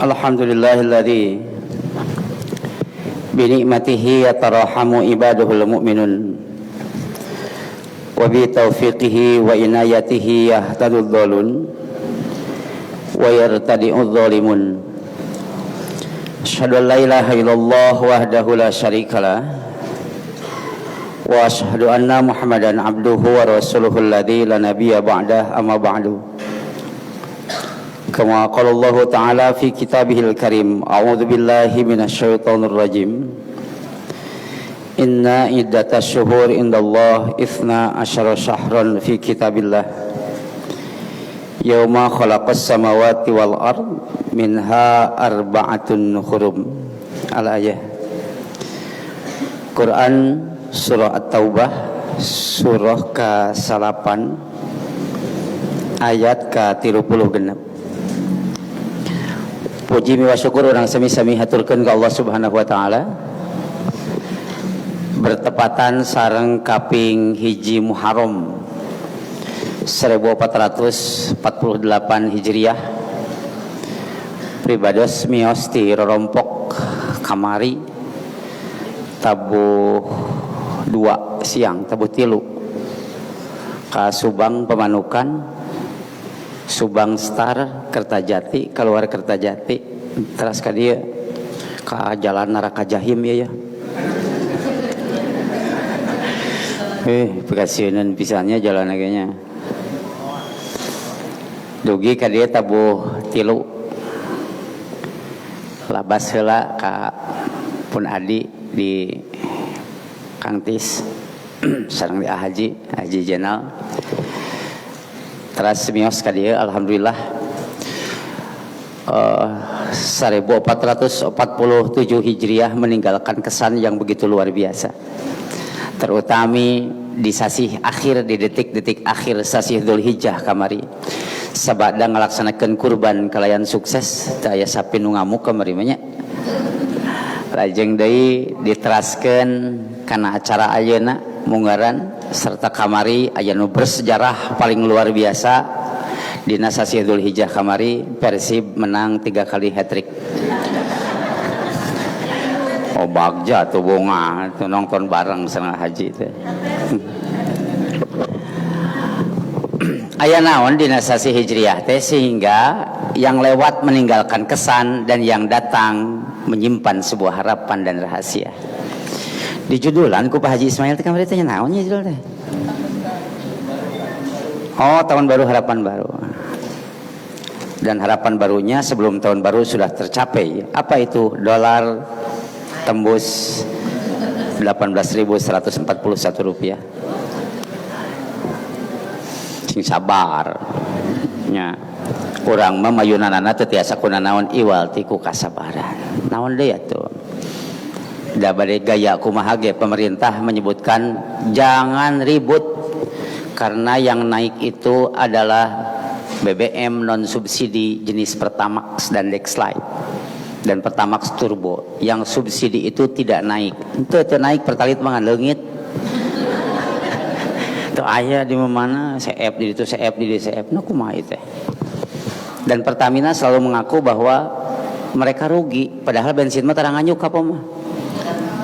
Alhamdulillahilladzi bi ni'matihi yatarahamu ibaduhul mu'minun wa bi taufiqihi wa inayatihi yahtadud dhalun wa yartadi'udz zalimun. Asyhadu an la ilaha illallah wahdahu la syarikalah wa asyhadu anna Muhammadan abduhu wa rasuluhu alladzi la nabiyya ba'dah, amma ba'du. Kama qala Allah Ta'ala fi kitabihil karim, a'udzu billahi minasyaitonir rajim. Inna iddatash syuhur indallah itsna asyara syahran fi kitabillah yauma khalaqas samawati wal ard minha arba'atun hurum. Al-ayah. Quran surah At-Taubah surah ke-9 ayat ke-36. Puji miwa syukur urang sami-sami haturkeun ka Allah Subhanahu wa taala. Bertepatan sareng kaping 1 Muharram 1448 Hijriah, pribados mios ti rorompok kamari tabuh 2 siang, tabuh 3 ka Subang Pemanukan, Subang Star, Kertajati, keluar Kertajati teras ka dieu ka jalan Naraka Jahim ya ya. Bekasieunan pisannya jalan kayaknya. Dugi ka dieu tabuh 3. Labas heula ka pun adi di Kang Tis sareng di Haji, Haji Jenal. Teras mios ka dieu alhamdulillah. 1447 Hijriah meninggalkan kesan yang begitu luar biasa. Terutami di sasih akhir, di detik-detik akhir sasih Dzulhijjah kamari. Sabada ngalaksanakeun kurban kalayan sukses, teu aya sapi nu ngamuk kamari mah nya. Lajeng deui diteraskeun kana acara ayeuna munggaran serta kamari aya nu bersejarah paling luar biasa dina sasih Dzulhijjah kamari, Persib menang 3 kali hat-trick. Oh bagja tuh bunga tuh nonton bareng sama haji teh. Aya naon dina sasih Hijriah teh sehingga yang lewat meninggalkan kesan dan yang datang menyimpan sebuah harapan dan rahasia. Di judulan ku Pak Haji Ismail teh kamari teh naon nya judul teh? Oh, tahun baru harapan baru. Dan harapan barunya sebelum tahun baru sudah tercapai. Apa itu? Dolar tembus 18.141 rupiah. Sing sabar nya. Urang mah mayunanana teu tiasa kunanaon iwal ti ku kasabaran. Naon deui atuh? Da bade gaya kumaha ge pemerintah menyebutkan jangan ribut karena yang naik itu adalah BBM non subsidi jenis Pertamax dan Dexlite dan Pertamax Turbo. Yang subsidi itu tidak naik. Itu naik Pertalite mah leungit. Teu aya di mana CF di ditu, CF di dieu, CF. Nu kumaha ieu teh? Dan Pertamina selalu mengaku bahwa mereka rugi, padahal bensin mah tara nganyuk apa mah.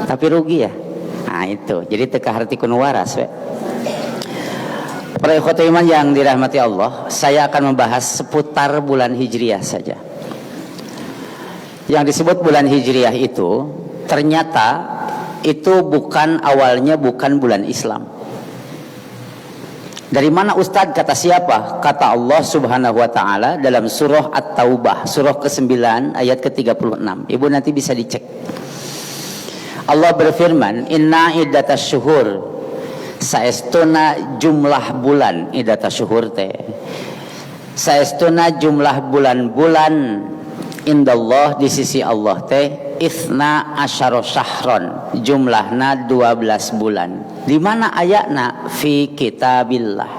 Tapi rugi ya. Nah itu, jadi teu kaharti ku nu waras we. Para ikhwata iman yang dirahmati Allah, saya akan membahas seputar bulan Hijriah saja. Yang disebut bulan Hijriah itu ternyata itu bukan awalnya bukan bulan Islam. Dari mana Ustadz? Kata siapa? Kata Allah Subhanahu wa taala dalam surah At-Taubah, surah ke-9 ayat ke-36. Ibu nanti bisa dicek. Allah berfirman, "Inna iddatasy syuhur." Saestuna jumlah bulan, iddatasy syuhur teh. Saestuna jumlah bulan-bulan indallah di sisi Allah teh itsna asyara syahron, jumlahna 12 bulan. Di mana ayatna? Fi kitabillah,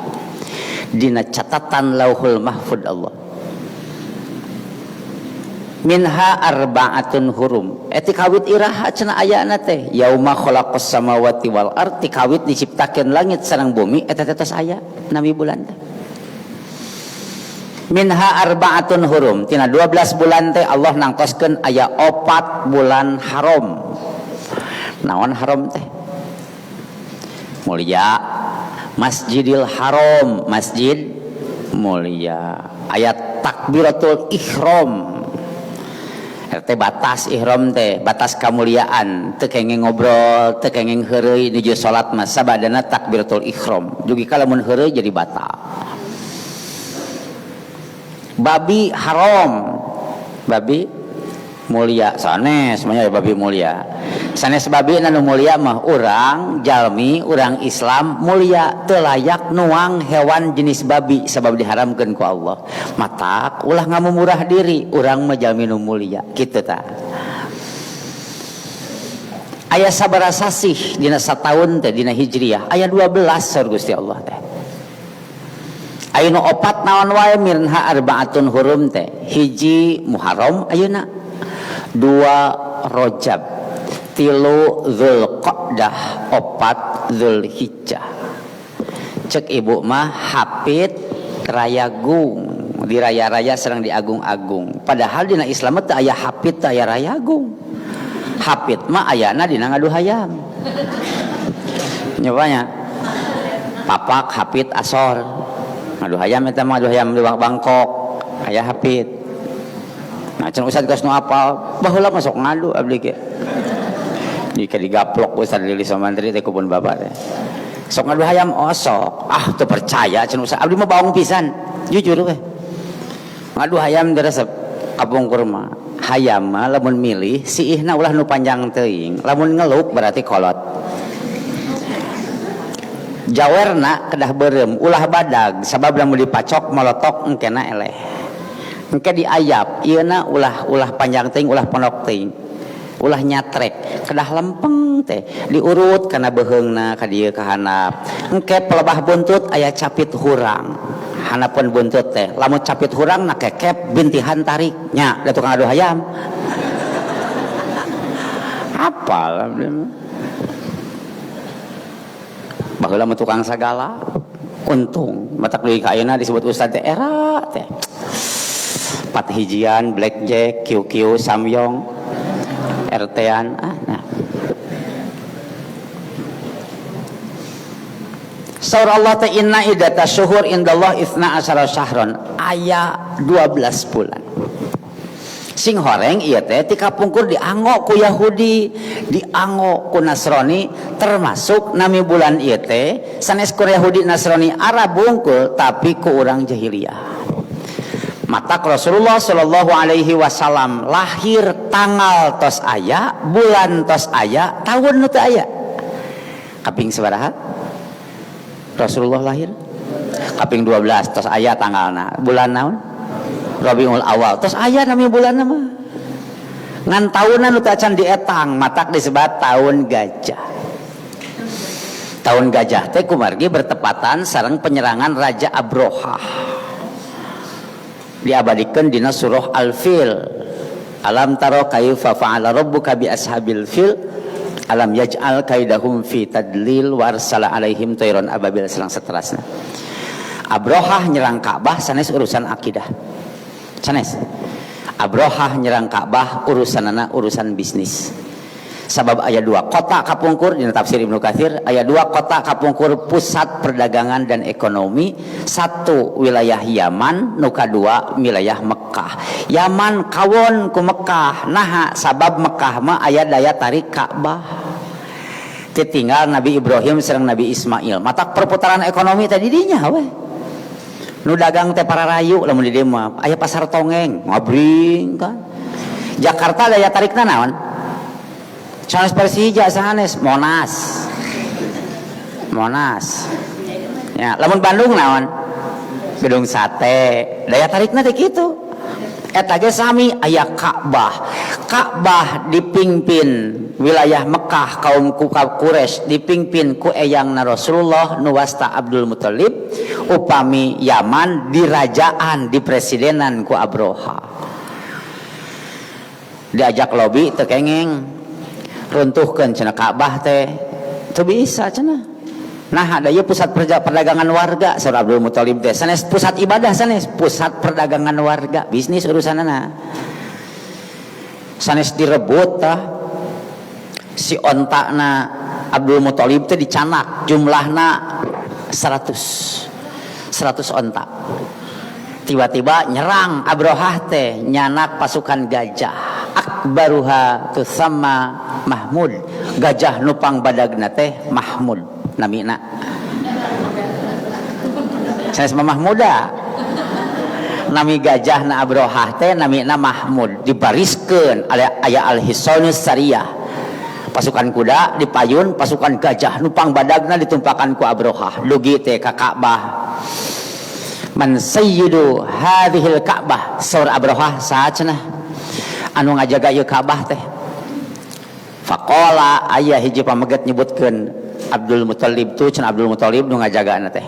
dina catatan Lauhul Mahfud Allah. Minha arba'atun hurum. Eti kawit iraha cenah ayana teh? Yauma khalaqas samawati wal ardi, kawit diciptakeun langit sareng bumi eta teh tos aya nami bulan teh. Minha arba'atun hurum, tina 12 bulan teh Allah nangtoskeun aya 4 bulan haram. Naon haram teh? Mulia. Masjidil Haram, masjid mulia. Ayat takbiratul ihram. Teh batas ihram teh, batas kamuliaan. Teu kenging ngobrol, teu kenging heureuy nuju salat mah sabadana takbiratul ihram. Dugi ka lamun heureuy jadi batal. Babi haram. Babi mulia sanes semuanya babi mulia. Sanes babi anu mulia mah urang jalmi, urang Islam mulia teu layak nuang hewan jenis babi sabab diharamkeun ku Allah. Matak ulah ngamumurah diri, urang mah jalmi nu mulia kitu tah. Aya sabaraha sasih dina sataun teh dina Hijriah, aya 12 saur Gusti Allah teh. Aya nu opat naon wae minha arbaatun hurum teh. Hiji Muharram ayeuna, 2 Rajab, 3 Dzulqa'dah, 4 Dzulhijjah. Cek ibu mah hapit rayagung, di raya-raya serang diagung-agung. Padahal dina Islam teh aya hapit teh aya rayagung. Hapit mah ayana dina ngadu hayam. Nyobanya papak hapit asor. Ngadu hayam eta mah ngadu hayam di Bangkok, aya hapit. Nah, cenah ustad geus nu apal, baheula masuk ngadu abdi ge. Jika digaplok ustad Lili Somantri teh kubun bapak teh. Sok ngadu hayam osok. Ah, teu percaya cenah ustad. Abdi mah baong pisan. Jujur we. Ngadu hayam resep kapungkur mah. Hayam mah lamun milih siihna ulah nu panjang teuing. Lamun ngeluk berarti kolot. Jawerna kedah beureum, ulah badag sabab lamun dipacok molotok engkena eleh. Engke diayap, ieuna ulah panjang teuing, ulah pondok teuing. Ulah nyatrek, kedah lempeng teh, diurut kana beuheungna ka dieu ka handap. Engke pelebah buntut aya capit hurang. Handapeun buntut teh, lamun capit hurang na kekep bintihan tarik nya, da tukang adu hayam. Apal abdi mah. Baheula mah tukang sagala. Untung matak deui ka ayeuna disebut ustad teh era teh. 4 hijian, blackjack, QQ, Samyong, RT-an, ah, nah. Saur Allah teh inna iddata syuhur indallah itsna asyara syahron, aya 12 bulan. Sing horeng ieu teh ti kapungkur dianggo ku Yahudi, dianggo ku Nasrani, termasuk nami bulan ieu teh sanes ku Yahudi Nasrani Arab bungkul tapi ku urang jahiliyah. Matak Rasulullah Shallallahu Alaihi Wasallam lahir tanggal tos aya, bulan tos aya, tahun nu teu aya. Kaping sabaraha? Rasulullah lahir? Kaping 12 tos aya tanggalna. Bulan naon? Rabiul Awal. Tos aya nami bulanna mah. Ngan taunan nu teu acan dietang, matak disebat tahun gajah. Tahun gajah teh kumargi bertepatan sareng penyerangan Raja Abrohah. Diabadikan dina surah Al-Fil. Alam taro kaifa fa'ala rabbuka bi ashabil fil alam yaj'al kaidahum fi tadlil warsala alaihim tayran ababil sareng seterusna. Abrohah nyerang Ka'bah sanes urusan akidah. Sanes. Abrohah nyerang Ka'bah urusanana urusan bisnis. Sabab aya 2 kota kapungkur dina tafsir Ibnu Katsir, aya 2 kota kapungkur pusat perdagangan dan ekonomi, 1 wilayah Yaman, nu kadua wilayah Mekah. Yaman kawon ku Mekah, naha sabab Mekah mah aya daya tarik Ka'bah. Ditinggal Nabi Ibrahim sareng Nabi Ismail. Matak perputaran ekonomi teh di dinya we. Nu dagang teh pararayu lamun di dieu mah aya pasar tongeng, ngabring kan. Jakarta daya tarikna naon? Sanes Persija sanes Monas. Monas. Ya, lamun Bandung naon? Gedung Sate. Daya tarikna teh kitu. Eta ge sami aya Ka'bah. Ka'bah dipimpin wilayah Mekah kaum Quraisy dipimpin ku eyangna Rasulullah nu wasta Abdul Muthalib, upami Yaman dirajaan dipresidenan ku Abroha. Diajak lobi teu kengeng. Runtuhkeun cenah Ka'bah teh. Teu bisa cenah. Nah, ada ieu pusat perdagangan warga saur Abdul Muthalib teh. Sanes pusat ibadah, sanes pusat perdagangan warga, bisnis urusanana. Sanes direbut tah si ontakna Abdul Muthalib teh dicanak jumlahna 100 onta. Tiba-tiba nyerang Abrohah teh nyanak pasukan gajah. Akbaruha tusamma Mahmud. Gajah nupang badagna teh Mahmud namina. Sanes Mahmuda. Nami gajah na Abrohah teh namina Mahmud. Dibariskeun aya Al-Hisanus Sariyah. Pasukan kuda dipayun, pasukan gajah nupang badagna ditumpakan ku Abrohah. Dugi teh ka Ka'bah. Man sayyidu hadhil Ka'bah, saur Abrohah saha cenah anu ngajaga ieu Ka'bah teh. Faqala aya hiji pameget nyebutkeun Abdul Muthalib tu cenah Abdul Muthalib nu ngajagana teh.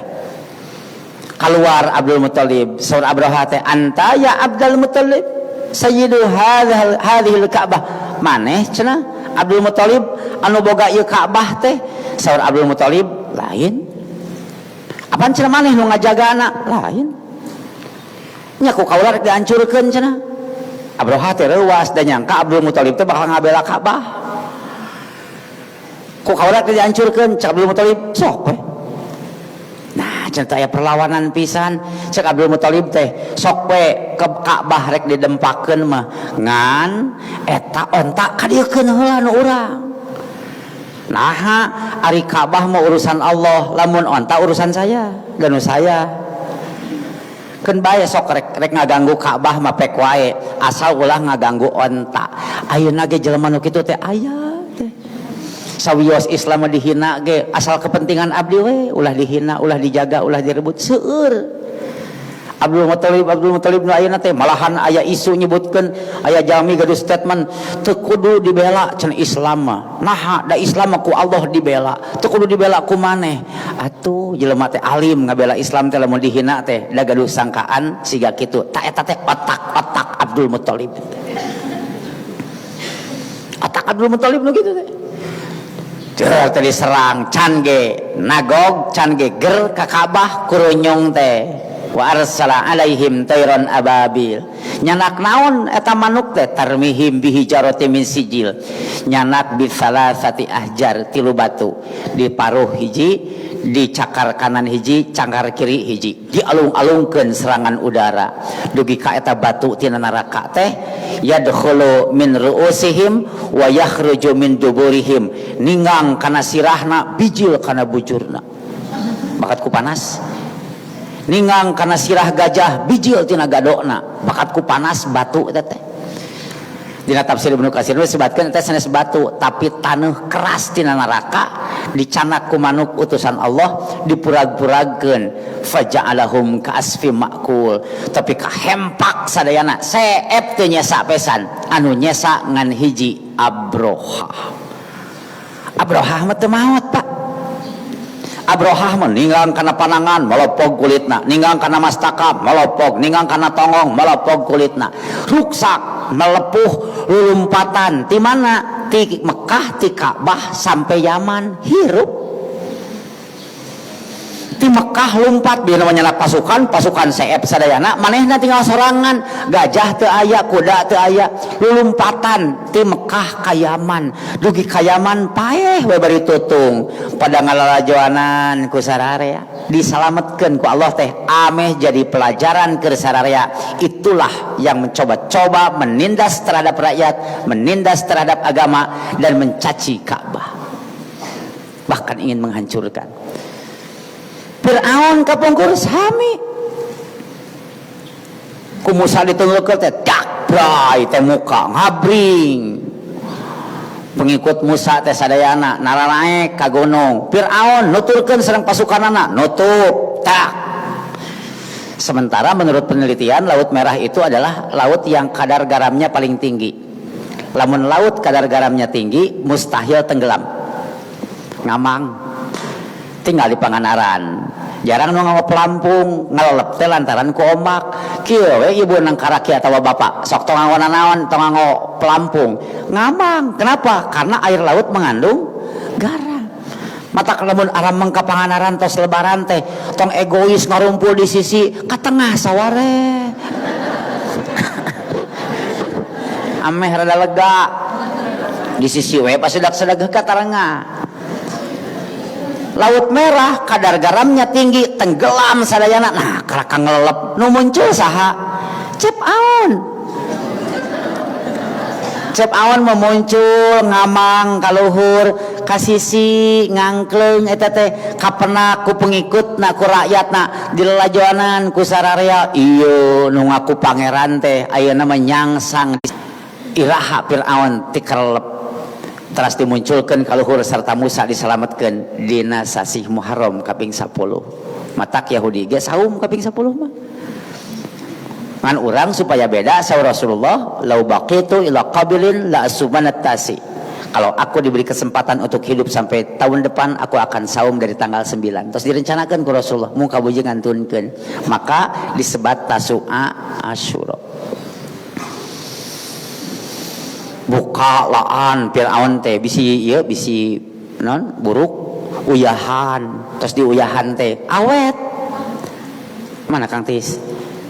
Keluar Abdul Muthalib, saur Abrohah teh anta ya Abdul Muthalib sayyidu hadhil Ka'bah. Maneh cenah Abdul Muthalib anu boga ieu Ka'bah teh. Saur Abdul Muthalib lain. Apaan cenah maneh nu ngajagana? Lain. Nya ku kaula rek dihancurkeun cenah. Abrohah teh reuas da nyangka Abdul Muthalib teh bakal ngabela Ka'bah. Ku kaula rek dihancurkeun cek Abdul Muthalib sok we. Nah, cenah aya perlawanan pisan cek Abdul Muthalib teh sok we ke Ka'bah rek didempakeun mah ngan eta onta kadieukeun heula nu urang. Naha ari Ka'bah mah urusan Allah, lamun onta urusan saya, dan saya. Keun bae sok rek ngaganggu Ka'bah mah pek wae, asal ulah ngaganggu onta. Ayeuna ge jelema nu kitu teh aya teh. Sawios Islam dihina ge asal kepentingan abdi we, ulah dihina, ulah dijaga, ulah direbut, seueur. Abdul Muthalib nu ayeuna teh malahan aya isu nyebutkeun aya jalmi gaduh statement teu kudu dibela cenah Islam mah. Naha da Islam mah ku Allah dibela, teu kudu dibela ku maneh. Atuh jelema teh alim ngabela Islam teh lamun dihina teh da gaduh sangkaan siga kitu. Ta eta teh otak-otak Abdul Muthalib. Otak Abdul Muthalib nu kitu teh. Teh diserang can ge nagog can ge ger ka Ka'bah kurunyung teh. Wa arsala alaihim tayran ababil. Nyanak naon eta manuk teh tarmihim bihijarati min sijil. Nyanak bisalasati ahjar tilu batu di paruh hiji, di cakar kanan hiji, cakar kiri hiji. Dialung-alungkeun serangan udara. Dugi ka eta batu tina neraka teh yadkhulu min ru'usihim wa yakhruju min duburihim. Ninggang kana sirahna, bijil kana bujurna. Bakat ku panas. Ninggang kana sirah gajah, bijil tina gadokna, bakat ku panas batu eta teh. Dina tafsir Ibnu Katsir disebutkeun eta sanes batu, tapi taneuh keras tina neraka dicanak ku manuk utusan Allah dipurag-puragkeun faja'alahum ka'asfi ma'kul. Tapi kahempak sadayana seep teu nyesa pesan, anu nyesa ngan hiji Abrohah. Abrohah mah teu maot, Pak. Abrohah mah ninggang kana panangan melopog kulitna, ninggang kana mastaka melopog, ninggang kana tonggong melopog kulitna. Ruksak melepuh lulumpatan ti mana? Ti Mekah, ti Ka'bah sampai Yaman hirup. Ti Mekah lumpat bieu namanya pasukan, pasukan seep sadayana manehna tinggal sorangan, gajah teu aya, kuda teu aya, lulumpatan ti Mekah ka Yaman, dugi ka Yaman paeh we bari tutung pada ngalalajoanan ku sararea. Disalametkeun ku Allah teh ameh jadi pelajaran keur sararea. Itulah yang mencoba-coba menindas terhadap rakyat, menindas terhadap agama dan mencaci Ka'bah. Bahkan ingin menghancurkan. Fir'aun kapungkur sami. Ku Musa ditunggukeun teh dak bray teh muka ngabring. Pengikut Musa teh sadayana nararaek ka gunung. Fir'aun nuturkeun sareng pasukanana nutup tak. Sementara menurut penelitian Laut Merah itu adalah laut yang kadar garamnya paling tinggi. Lamun laut kadar garamnya tinggi mustahil tenggelam. Ngamang tinggal di Pangandaran. Jarang nu nganggo pelampung, ngelelep teh lantaran ku ombak. Kieu we ibu nang karaki atawa bapak, sok tong nganggo nanaon, tong nganggo pelampung. Ngamang. Kenapa? Karena air laut mengandung garam. Mata lamun arameng ka Pangandaran tos lebaran teh tong egois ngarumpul di sisi ka tengah saware. Ameh rada lega. Di sisi we pasedak-sedak ka tarengah. Laut Merah kadar garamnya tinggi, tenggelam sadayana. Nah, karaka ngelelep nu muncul saha? Cep Aon. Cep Aon memuncul ngamang kaluhur kasisi ngangkleung eta teh kapenak ku pengikutna ku rakyatna dilalajoanan ku sararea. Ieu nu ngaku pangeran teh ayeuna mah nyangsang iraha Firaun ti karelep. Teras dimunculkan kaluhur serta Musa diselamatkan dina sasih Muharram kaping 10. Matak Yahudi ge saum kaping 10 mah. Ngan urang supaya beda saur Rasulullah, lau baqitu ila qabilin la asumanat tasi. Kalau aku diberi kesempatan untuk hidup sampai tahun depan, aku akan saum dari tanggal 9. Terus direncanakan ku Rasulullah, muka buji ngantunkeun. Maka disebat Tasu'a Asyura. Buka laan Fir'aun teh bisi ieu bisi non buruk uyahan, terus diuyahan teh awet. Mana Kang Tis?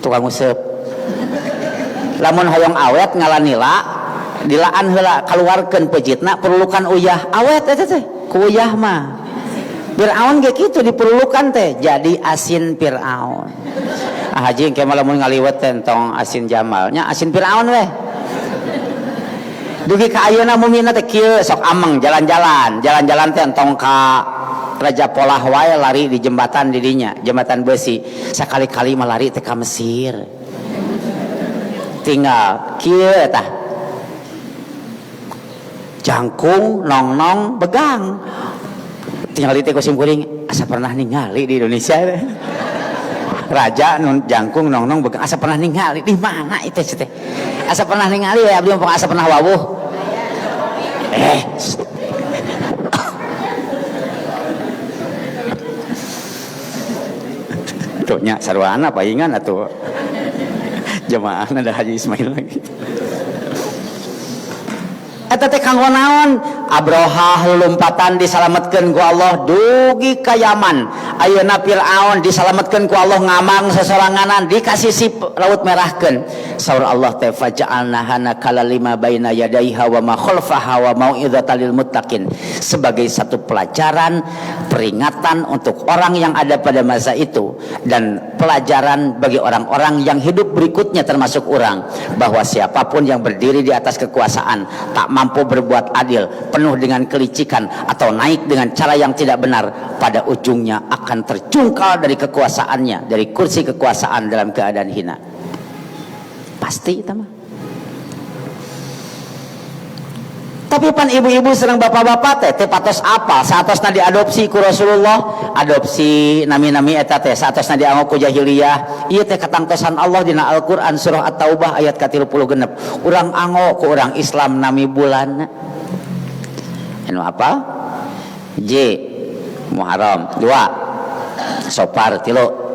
Tukang useup. Lamun hoyong awet ngalanila dilaan heula kaluarkeun pejitna perlukan uyah awet eta teh ku uyah mah. Fir'aun ge kitu diperlukan teh jadi asin Fir'aun. Ah haji engke mah lamun ngaliwet teh tong asin Jamalnya asin Fir'aun weh. Dugi ka ayeuna mumina teh kieu sok ameng jalan-jalan, jalan-jalan teh entong ka Raja Polah wae lari di jembatan di dinya, jembatan besi. Sakali-kali mah lari teh ka Mesir. Tinggal kieu tah. Jangkung nong-nong begang. Tinggal di teh ku simkuring asa pernah ningali di Indonesia teh. Raja nun jangkung nong-nong begang asa pernah ningali di mana itu teh. Asa pernah ningali ya abdi mah asa pernah wawuh. Tuh nya sarwana paingan atuh. Jemaah ada Haji Ismail lagi. Eta teh kanggo naon? Abrohah lompatan disalametkeun ku Allah dugi ka Yaman. Ayeuna Firaun disalametkeun ku Allah ngamang sasoranganan dikasih si Laut Merahkeun. Saur Allah teh faja'alnaha nakala lima baina yadaiha wa ma khalfaha wa mau'izatan lil muttaqin. Sebagai satu pelajaran, peringatan untuk orang yang ada pada masa itu dan pelajaran bagi orang-orang yang hidup berikutnya termasuk orang, bahwa siapapun yang berdiri di atas kekuasaan tak mampu berbuat adil, penuh dengan kelicikan atau naik dengan cara yang tidak benar, pada ujungnya akan terjungkal dari kekuasaannya, dari kursi kekuasaan dalam keadaan hina. Pasti itu mah. Tapi pan ibu-ibu serang bapak-bapak teh teh patos apa? Saatosna diadopsi ku Rasulullah, adopsi nami-nami eta teh saatosna dianggo ku jahiliyah. Ieu teh katangtosan Allah dina Al-Qur'an surah At-Taubah ayat ka-36. Urang anggo ku urang Islam nami bulan. Anu apa? J Muharram, 2 Sopar, 3.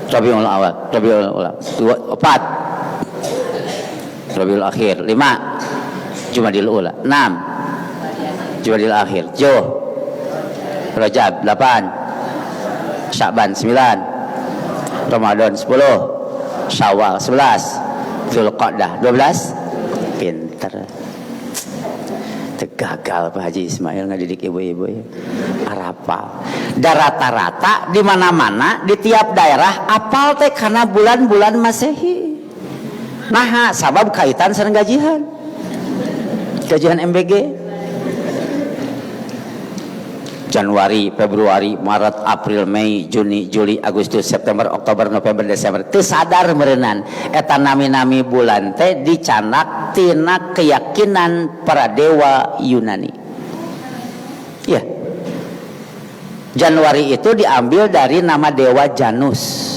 Rabiul Awal, Rabiul Awal, 2, 4 Rabiul Akhir, 5 Jumadil Ula, 6 Jumadil Akhir, 7 Rajab, 8 Sya'ban, 9 Ramadan, 10 Syawal, 11 Dzulqa'dah, 12. Pinter. Gagal Pak Haji Ismail ngadidik ibu-ibu ya. Arapal. Dan rata-rata di mana-mana di tiap daerah apal teh karena bulan-bulan Masehi. Nah, sabab kaitan sareng gajihan. Gajihan MBG. Januari, Februari, Maret, April, Mei, Juni, Juli, Agustus, September, Oktober, November, Desember. Teu sadar meureunan eta nami-nami bulan teh dicanak tina keyakinan para dewa Yunani. Ya. Januari itu diambil dari nama dewa Janus.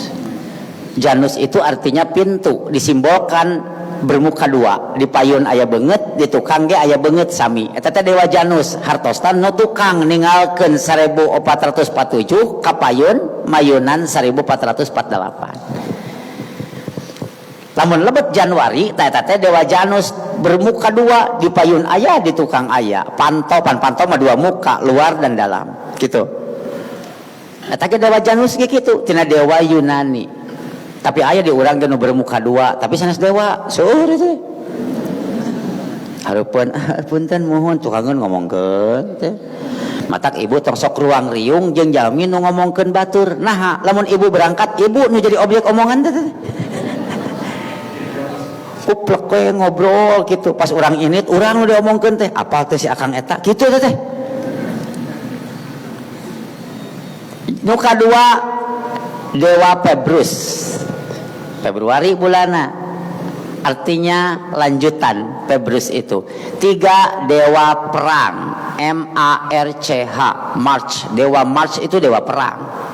Janus itu artinya pintu, disimbolkan bermuka dua, di payun aya beungeut, di tukang ge aya beungeut sami. Eta teh dewa Janus, hartosna nu tukang ninggalkeun 1447 ka payun mayunan 1448. Lamun lebet Januari tah eta teh dewa Janus bermuka dua, di payun aya di tukang aya. Panto pan panto mah dua muka, luar dan dalam gitu. Eta ge dewa Janus ge kitu tina dewa Yunani. Tapi aya di urang ge nu bermuka dua, tapi sanes dewa, seueur itu. Hareupeun punten muhun tukangeun ngomongkeun teh. Matak ibu tong sok ruang riung jeung jalmi nu ngomongkeun batur. Naha lamun ibu berangkat ibu nu jadi objek omongan teh. Kuplek we ngobrol gitu pas urang init urang nu diomongkeun teh apal teh si akang eta kitu teh teh. Nu kadua dewa Februs. Februari bulana artinya lanjutan Februs itu. 3 dewa perang M A R C H March, dewa March itu dewa perang.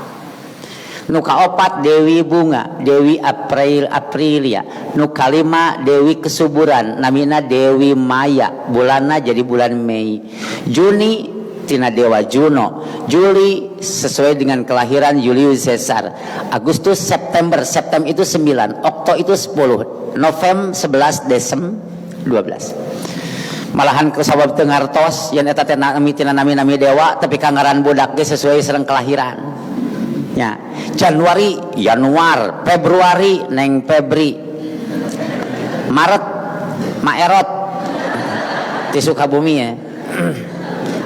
Nu kaopat dewi bunga, Dewi April Aprilia. Nu kalima dewi kesuburan, namina Dewi Maya, bulanna jadi bulan Mei. Juni tina dewa Juno, Juli sesuai dengan kelahiran Julius Caesar. Agustus, September, September itu 9, Okto itu 10, November 11, Desember 12. Malahan kusabab teu ngartos yen eta teh nami tina nami-nami dewa tapi kangaran budak ge sesuai sareng kelahiran. Ya, Januari, Januar, Februari, Neng Febri, Maret, Maerot, di Sukabumi ya.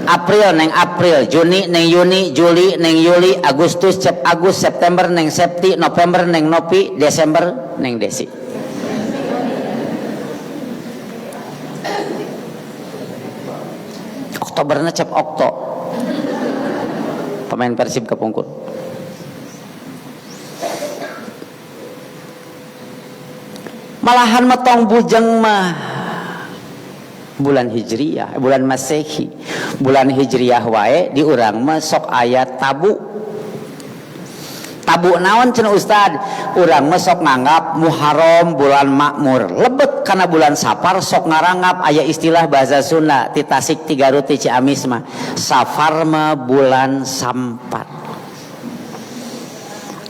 April, Neng April, Juni, Neng Yuni, Juli, Neng Yuli, Agustus, Cep Agus, September, Neng Septi, November, Neng Nopi, Desember, Neng Desi. Oktoberna Cep Okto, pemain Persib kepungkur. Malahan metong bujeng mah bulan Hijriah, bulan Masehi, bulan Hijriah wae di urang mah sok aya tabu. Tabu naon cenah ustad? Urang mah sok nganggap Muharram bulan makmur. Lebet kana bulan Safar sok ngaranggap aya istilah bahasa Sunda ti Tasik ti Garut ti Ciamis mah. Safar mah bulan sampar.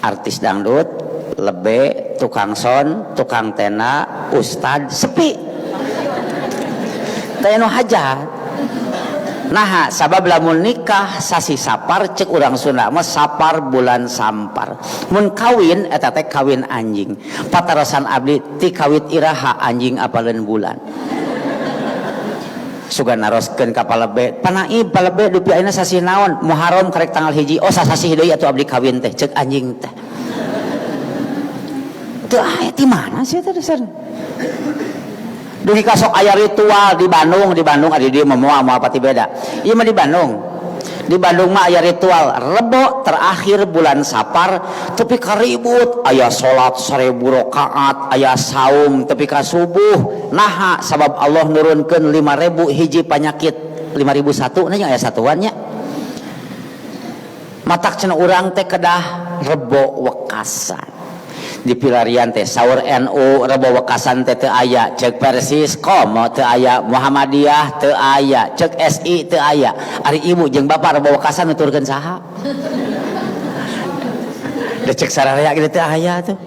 Artis dangdut lebe, tukang son, tukang tena, ustad, sepi. Teu nu hajat. Naha sabab lamun nikah sasi Sapar cek urang Sunda mah Sapar bulan sampar. Mun kawin eta teh kawin anjing. Patarosan abdi ti kawit iraha anjing apaleun bulan. Sugan naroskeun ka palebe, panaib palebe dupi ayeuna sasih naon? Muharram karek tanggal 1. Oh sasih deui atuh abdi kawin teh cek anjing teh. Teu aya di mana sih teh dasar? Dugi ka sok aya ritual di Bandung, di Bandung adi dieu mah moal moal pati beda. Ieu mah di Bandung. Di Bandung mah aya ritual Rebo terakhir bulan Sapar tepi ka ribut, aya salat 1000 rakaat, aya saum tepi ka subuh. Naha sabab Allah nurunkeun 5000 hiji panyakit, 5001 nya aya satuannya. Matak cenah urang teh kedah Rebo wekasan. Di pilarian teh saur NU Rebo wekasan teh teu aya, cek Persis komo teu aya, Muhammadiyah teu aya, cek SI teu aya. Ari ibu jeung bapak Rebo wekasan nuturkeun saha? Da cek sararea ge teu aya tuh.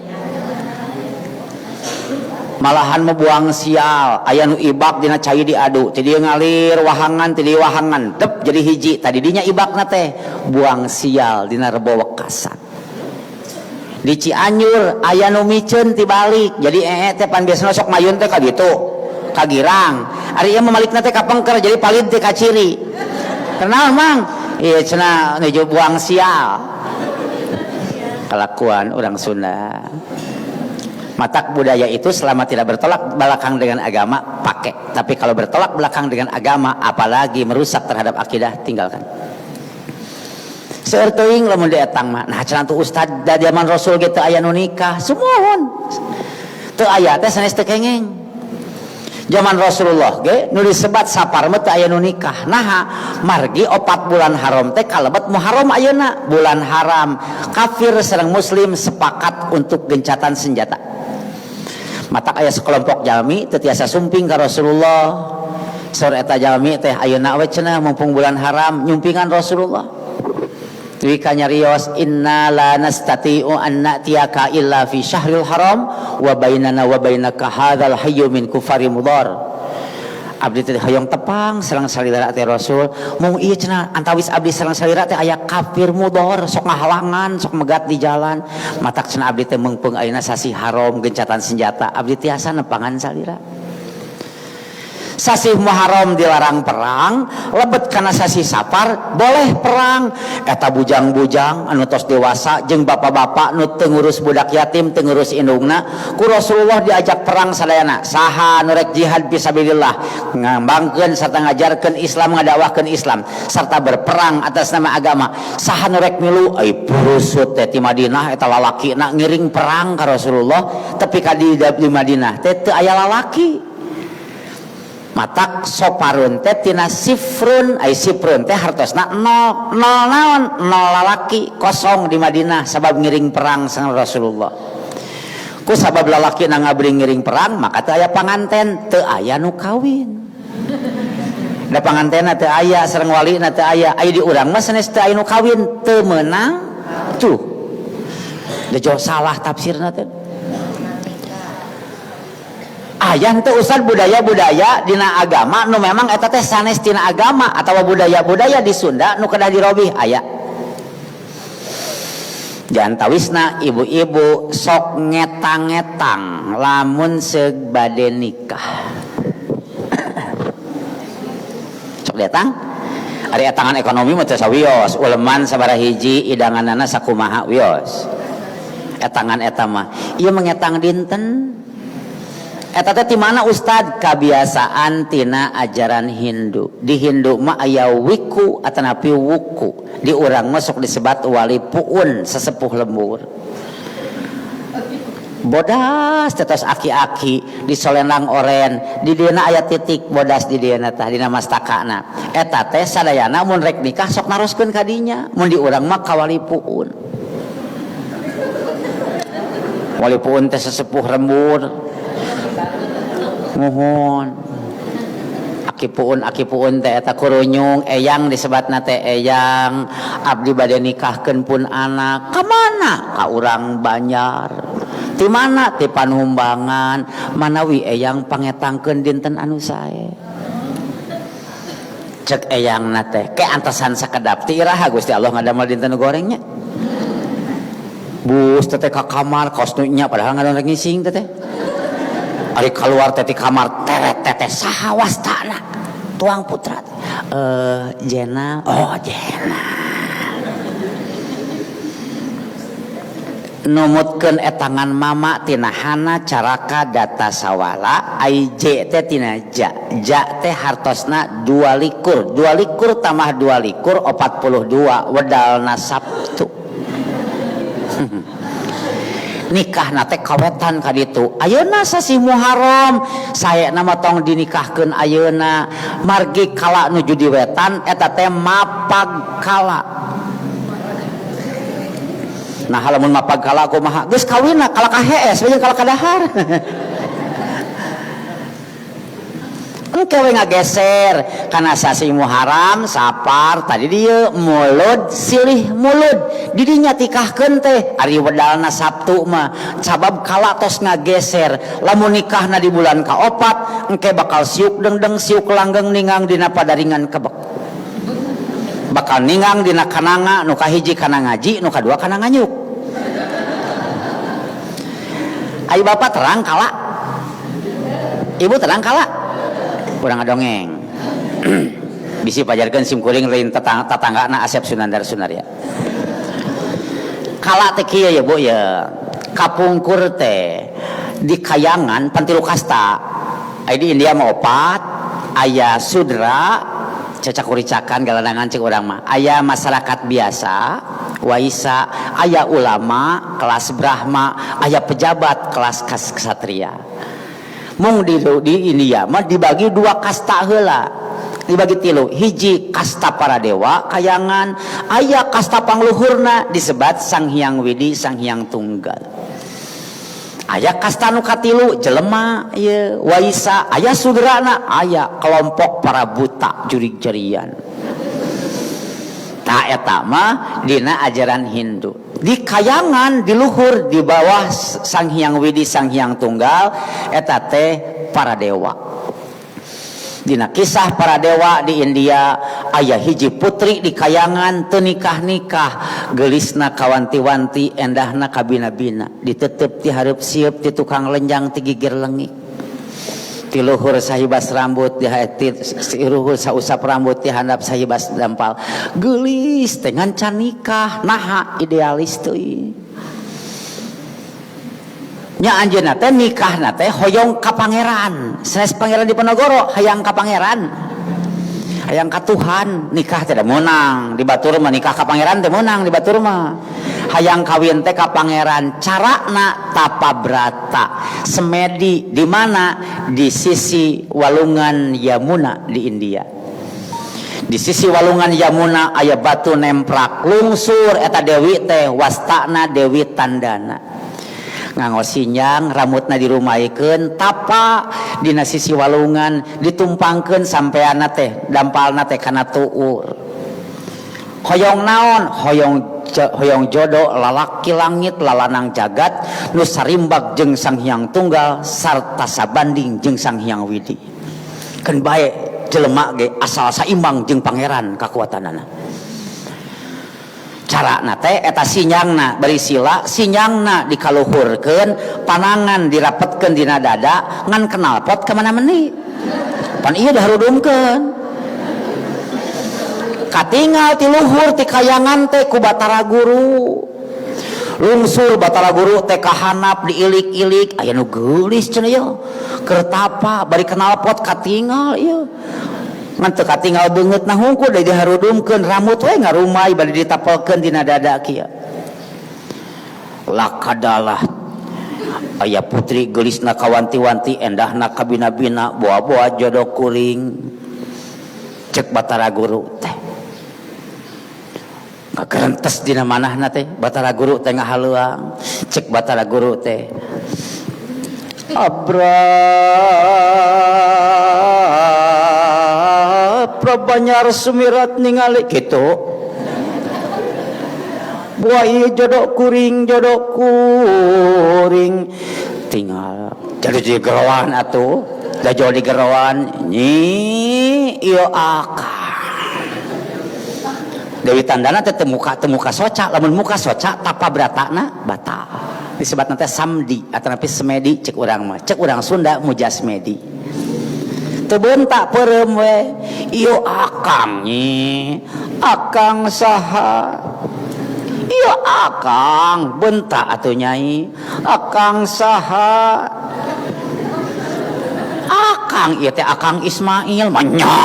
Malahan membuang sial, aya nu ibak dina cai diadu, ti dieu ngalir wahangan, ti dieu wahangan, dep jadi hiji. Tadi dinya ibakna teh buang sial dina Rebo wekasan. Di Cianjur aya nu miceun ti balik. Jadi teh pan biasana sok mayun teh ka ditu, ka Girang. Ari ieu mah malikna teh ka Pengker, jadi palid teh ka Ciri. Kenal mang? Ieu cenah nuju buang sial. Kelakuan orang Sunda. Matak budaya itu selama tidak bertolak belakang dengan agama pakai. Tapi kalau bertolak belakang dengan agama, apalagi merusak terhadap akidah, tinggalkan. Seueur teuing lamun dietang mah. Nah cenah tuh ustad da zaman Rasul ge teu aya nu nikah. Sumuhun. Teu aya teh sanes teu kengeng. Zaman Rasulullah ge nu disebat Sapar mah teu aya nu nikah. Naha margi 4 bulan haram teh kalebet Muharram ayeuna, bulan haram. Kafir sareng muslim sepakat untuk gencatan senjata. Matak aya sekelompok jalmi teu tiasa sumping ka Rasulullah. Saur eta jalmi teh ayeuna we cenah mumpung bulan haram nyumpingan Rasulullah. Tui ka nyarios inna la nastati'u an na'tiyaka illa fi syahril haram wa bainana wa bainaka hadzal hayyu min kufari mudar. Abdi teh hoyong tepang sareng salira teh Rasul, mung ieu cenah antawis abdi sareng salira teh aya kafir mudor sok ngahalangan, sok megat di jalan. Matak cenah abdi teh meungpeung ayeuna sasih haram gencatan senjata, abdi tiasa nepangan salira. Sasih Muharram dilarang perang, lebet kana sasih Safar boleh perang. Eta bujang-bujang anu tos dewasa jeung bapak-bapak nu teu ngurus budak yatim, teu ngurus indungna, ku Rasulullah diajak perang sadayana. Saha nu rek jihad fisabilillah, ngambangkeun sarta ngajarkeun Islam, ngadakwahkeun Islam serta berperang atas nama agama. Saha nu rek milu? Ai purusut teh ti Madinah eta lalakina ngiring perang ka Rasulullah, tepi ka di Madinah teh teu aya lalaki. Matak soparun teh tina sifrun, ai sifrun teh hartosna nol, nol naon, nol lalaki kosong di Madinah sabab ngiring perang sareng Rasulullah. Ku sabab lalaki na ngabring ngiring perang maka teu aya panganten, teu aya nu kawin. Da pangantenna teu aya sareng walina teu aya, ai di urang mah sanes teu aya nu kawin, teu meunang tuh. Da jauh salah tafsirna teh. Aya teu Ustaz budaya-budaya dina agama nu memang eta teh sanes tina agama atawa budaya-budaya di Sunda nu kedah dirobih aya. Jantawisna ibu-ibu sok ngetang-ngetang lamun seug bade nikah. Sok datang ari etangan ekonomi mah teu sawios, uleman sabaraha hiji idanganana sakumaha wios. Etangan eta mah ieu mengetang dinten. Eta teh ti mana Ustad? Kabiasaan tina ajaran Hindu. Di Hindu mah aya wiku atanapi wuku. Di urang mah sok disebat wali puun sesepuh lembur. Bodas tetos aki-aki di solenang oren, di dieuna aya titik bodas di dieuna tah dina mastakana. Eta teh sadayana mun rek nikah sok naroskeun ka dinya. Mun di urang mah ka wali puun. Wali puun teh sesepuh lembur. Muhun aki puun teh eta kurunyung eyang disebatna teh eyang abdi bade nikahkeun pun anak ka mana ka urang Banjar ti mana ti Panumbangan manawi eyang pangetangkeun dinten anu sae cek eyangna teh ke antasan sakedap ti iraha Gusti Allah ngadamel dinten gorengnya bus teh ka kamar kos nu nya padahal ngadon rek ngising teh ari keluar teh ti kamar teret teteh saha wastana tuang putra Jena oh Jena numutkeun etangan mama tina hana caraka data sawala ai j teh tina ja ja teh hartosna 22 22 tambah 22 42 wedalna Sabtu. Nikah nate kawetan ka ditu ayeuna sasih Muharram saena mah tong dinikahkeun ayeuna margi kala nuju di wetan eta teh mapag kala. Nah lamun mapag kala kumaha geus kawinna kala ka hees we jeung kala ka dahar. Engke we ngageser kana sasih Muharram Sapar tadi dieu mulud silih mulud didinya tikahkeun teh ari wedalna Sabtu mah sabab kala tos ngageser lamun nikahna di bulan kaopat engke bakal siuk dengdeng siuk langgeng ningang dina padaringan kebek bakal ningang dina kananga nu kahiji kana ngaji nu kadua kana nganyuk. Ayo bapak terang kala ibu terang kala kurang ngadongeng. Bisi pajarkeun sim kuring lain tatanggana Asep Sunandar Sunarya. Kala teh kieu ya Bu ya. Kapungkur teh di kayangan pantilu kasta. Aya di India mah opat, aya sudra cecak kuricakan galanangan cek urang mah. Aya masyarakat biasa, waisa, aya ulama kelas Brahma, aya pejabat kelas ksatria. Mung di India mah dibagi dua kasta heula, dibagi tilu, hiji kasta para dewa kayangan, aya kasta pangluhurna disebat Sang Hyang Widi Sang Hyang Tunggal, aya kasta nu katilu jelema ieu waisa, aya sudrana, aya kelompok para buta jurig jarian. Tah eta mah dina ajaran Hindu. Di kayangan di luhur di bawah Sang Hyang Widi Sang Hyang Tunggal eta teh para dewa. Dina kisah para dewa di India aya hiji putri di kayangan teu nikah-nikah, geulisna kawanti-wanti, endahna kabina-bina, ditetep ti hareup sieup ti tukang lenjang ti gigir lengik. Ti luhur sahibas rambut di luhur sausap rambut di handap sahibas dampal, geulis teh ngan can nikah, naha idealis teuing. Nya anjeunna teh nikahna teh hoyong ka pangeran, sanes Pangeran Diponegoro, hayang ka pangeran, hayang ka Tuhan. Nikah teh da meunang di batur mah, nikah ka pangeran teh meunang di batur mah. Hayang kawin teh ka pangeran, carana tapa brata semedi di mana? Di sisi walungan Yamuna di India. Di sisi walungan Yamuna aya batu nemprak lungsur eta dewi teh wastana Dewi Tandana. Nganggo sinyang rambutna dirumaikeun tapa dina sisi walungan ditumpangkeun sampeanna teh dampalna teh kana tuur. Hoyong naon? Hoyong jodoh lalaki langit lalanang jagat nu sarimbak jeung Sang Hyang Tunggal sarta sabanding jeung Sang Hyang Widi. Keun bae jelema ge asal saimbang jeung pangeran kakuatanana. Carana teh eta sinyangna bari sila sinyangna dikaluhurkeun panangan dirapetkeun dina dada ngan knalpot ka mana meni pan ieu diharudumkeun. Katingal ti luhur ti kayangan teh ku Batara Guru, lungsur Batara Guru teh kahanap diilik-ilik aya nu geulis cenah ieu keur tapa bari knalpot katingal ieu ngan teu katingal beungeutna hungkul deui diharudumkeun rambut we ngarumai bari ditapelkeun dina dada kieu. Lakadalah aya putri geulisna kawanti-wanti endahna kabina-bina boa-boa jodoh kuring. Cek Batara Guru teh ngagerentes dina manahna teh Batara Guru teh ngahaleuang. Cek Batara Guru teh abra Prabanyar sumirat ningali kitu buah ieu jodoh kuring jodoh kuring tinggal jadi digeroan atuh da jauh digeroan nyi ieu akang Dewi Tandana teh teu muka soca, lamun muka soca tapa bratana batal. Disebutna teh samdi atanapi semedi cek urang mah, cek urang Sunda mujasmedi. Teu beuntak peureum we ieu akang nyi, akang saha? Ieu akang bentak atuh nyai, akang saha? Akang ieu teh akang Ismail mah nya.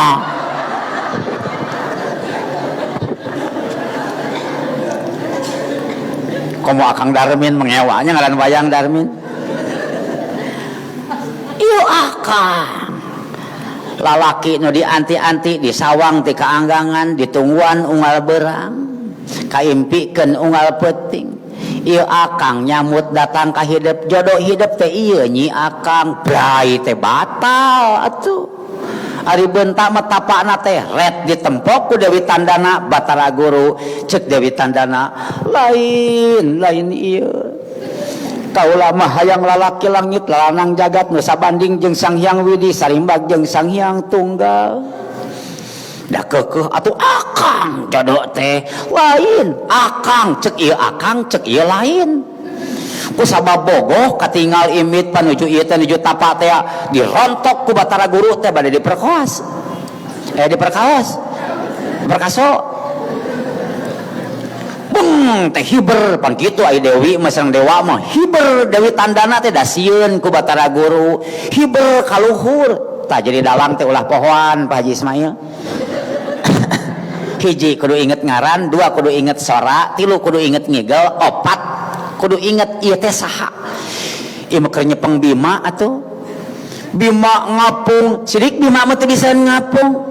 Komo akang Darmin mengewanya ngaran wayang Darmin. Ieu akang lalaki nu dianti-anti di sawang ti kaanggangan ditungguan unggal berang kaimpikeun unggal peuting. Ieu akang nyamut datang ka hidep jodoh hidep teh ieu nyi akang brai teh batal atuh. Ari bentak mah tapakna teh ret ditempok ku Dewi Tandana Batara Guru. Cek Dewi Tandana lain lain ieu kaula mah hayang lalaki langit lalanang jagat nu sabanding jeung Sang Hyang Widi sarimbag jeung Sang Hyang Tunggal. Da keukeuh atuh akang jodoh teh lain akang cek ieu akang cek ieu lain. Ku sabab bogoh katingal imit panuju ieu teh nuju tapa teh dirontok ku Batara Guru teh bade diperkoas. Diperkaos. Diperkaso. Beng teh hiber pan kitu ai dewi mah sareng dewa mah hiber Dewi Tandana teh dasieun ku Batara Guru hiber kaluhur. Tah jadi dalang teh ulah pohoan Pak Haji Ismail. Hiji kudu inget ngaran, dua kudu inget sora, tilu kudu inget ngigel, opat kudu inget ieu teh saha. Ieu mah keur nyepeng Bima atuh. Bima ngapung, sidik Bima mah teu bisa ngapung.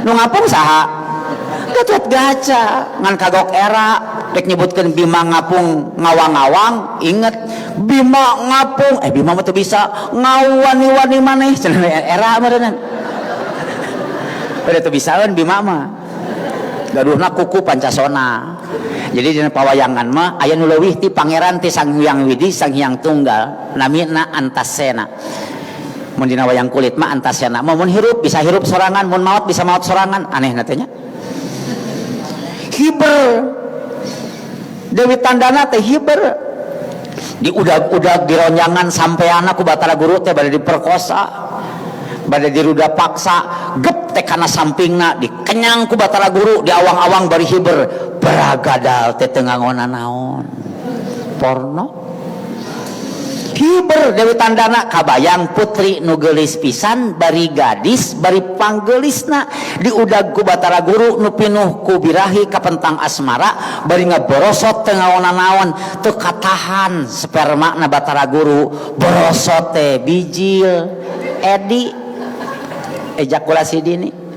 Nu ngapung saha? Gatot Gaca. Ngan kagok era rek nyebutkeun Bima ngapung ngawang-ngawang, inget Bima ngapung, Bima mah teu bisa ngawani-wani maneh cenah era meureunna. Udah teu bisaeun Bima mah. Gaduhna kuku pancasona. Jadi dina pawayangan mah aya nu leuwih ti pangeran ti Sang Hyang Widi, Sang Hyang Tunggal, namina Antasena. Mun dina wayang kulit mah Antasena mah mun hirup bisa hirup sorangan, mun maot bisa maot sorangan, aneh na teh nya. Hiber. Dewi Tandana teh hiber. Diudag-udag dironjangan sampeana ku Batara Guru teh bade diperkosa, bade diruda paksa, gep teh kana sampingna dikenyang ku Batara Guru di awang-awang bari hiber, baragadal teh teu ngangona naon. Porno. Hiber Dewi Tandana kabayang putri nu geulis pisan bari gadis bari panggeulisna diudag ku Batara Guru nu pinuh ku birahi kapentang asmara bari ngaborosot teu ngaona-naon teu katahan sperma na Batara Guru borosot teh bijil edi ejakulasi dini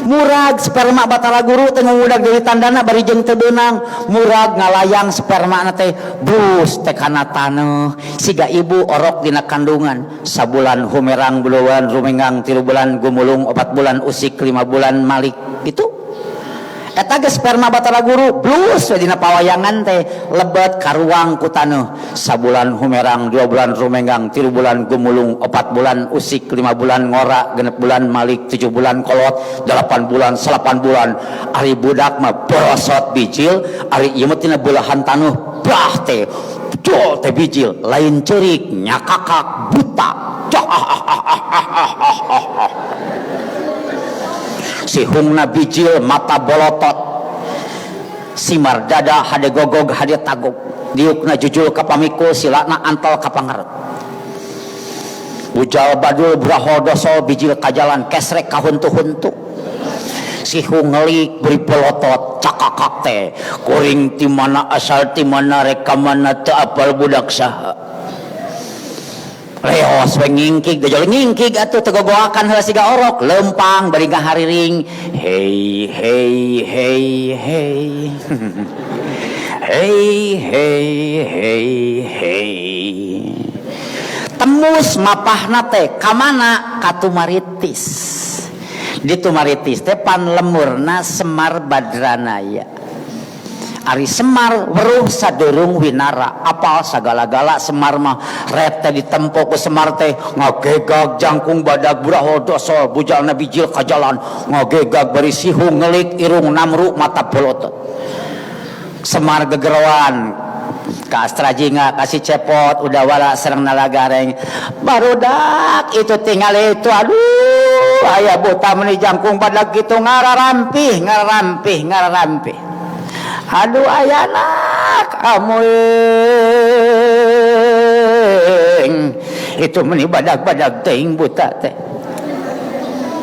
murag sperma Batara Guru teh ngudag Dewi Tandana bari jeung teu beunang murag ngalayang sperma na teh bus teh kana taneuh siga ibu orok dina kandungan sabulan humerang bulan rumengang 3 bulan gumulung 4 bulan usik 5 bulan malik gitu eta geus sperma Batara Guru blus we dina pawayangan teh lebet karuang ku taneuh sabulan humerang 2 bulan rumenggang 3 bulan gumulung 4 bulan usik 5 bulan ngora 6 bulan malik 7 bulan kolot 8 bulan 9 bulan ari budak mah borosot bijil ari ieu mah tina belahan taneuh bah teh jol teh bijil lain ceurik nyakakak buta sihungna bijil mata bolotot simar dada hade gogog hade tagog diukna jujul ka pamikul silana antal ka pangarep bujal badul braho doso bijil kajalan kesrek kahuntu-huntu sihung ngelik beri bolotot cakakak teh kuring ti mana asal ti mana rek ka mana teu apal budak saha leos we ngingkig gejol ngingkig atuh teu gogoakan heula siga orok lempang bari ngahariring hey hey hey hey hey hey hey hey tembus mapahna teh ka mana ka Tumaritis di Tumaritis teh panlemurna Semar Badranaya ari Semar weruh sadurung winara apal sagala-gala Semar mah ret teh ditempo ku Semar teh ngagegag jangkung badag buraho dosol bujalna bijil ka jalan ngagegag bari sihung ngelik irung namru mata bolotot Semar gegeroan ka Astrajinga kasih cepot udah wala serang nalagareng barudak itu tinggal itu aduh aya buta meuni jangkung badag kitu ngararampih ngararampih ngararampih aduh ayanak amuing itu meni badag-badag teuing buta teh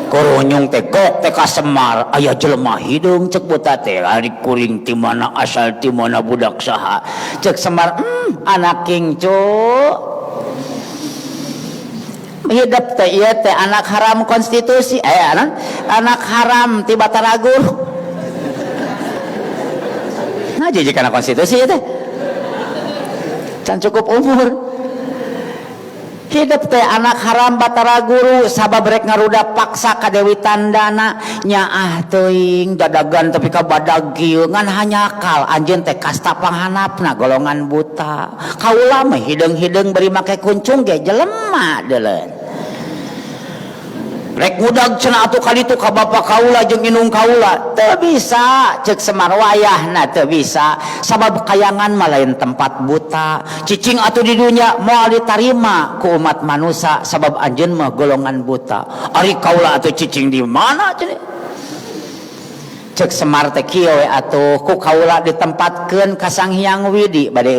korunyung teh gok teh ka Semar aya jelema hideung cek buta teh ari kuring ti mana asal ti mana budak saha cek Semar anak kingcu hidup teh ieu teh anak haram konstitusi anak haram ti Batara Guru nah jadi karena konstitusi itu can cukup umur hidup teh anak haram Batara Guru sabab rek ngaruda paksa ka Dewi Tandana nyaah teuing dadagan tapi ka badag kieu ngan hanyakal anjeun teh kasta panghanapna golongan buta kaula mah hideung-hideung bari make kuncung ge jelema deuleun rek ngudag cenah atuh kaditu ka bapa kaula jeung indung kaula teu bisa ceuk Semar wayahna teu bisa sabab kayangan mah lain tempat buta cicing atuh di dunya moal ditarima ku umat manusia sabab anjeun mah golongan buta ari kaula atuh cicing di mana cenah ceuk Semar teh kieu we atuh ku kaula ditempatkeun ka Sang Hyang Widi bade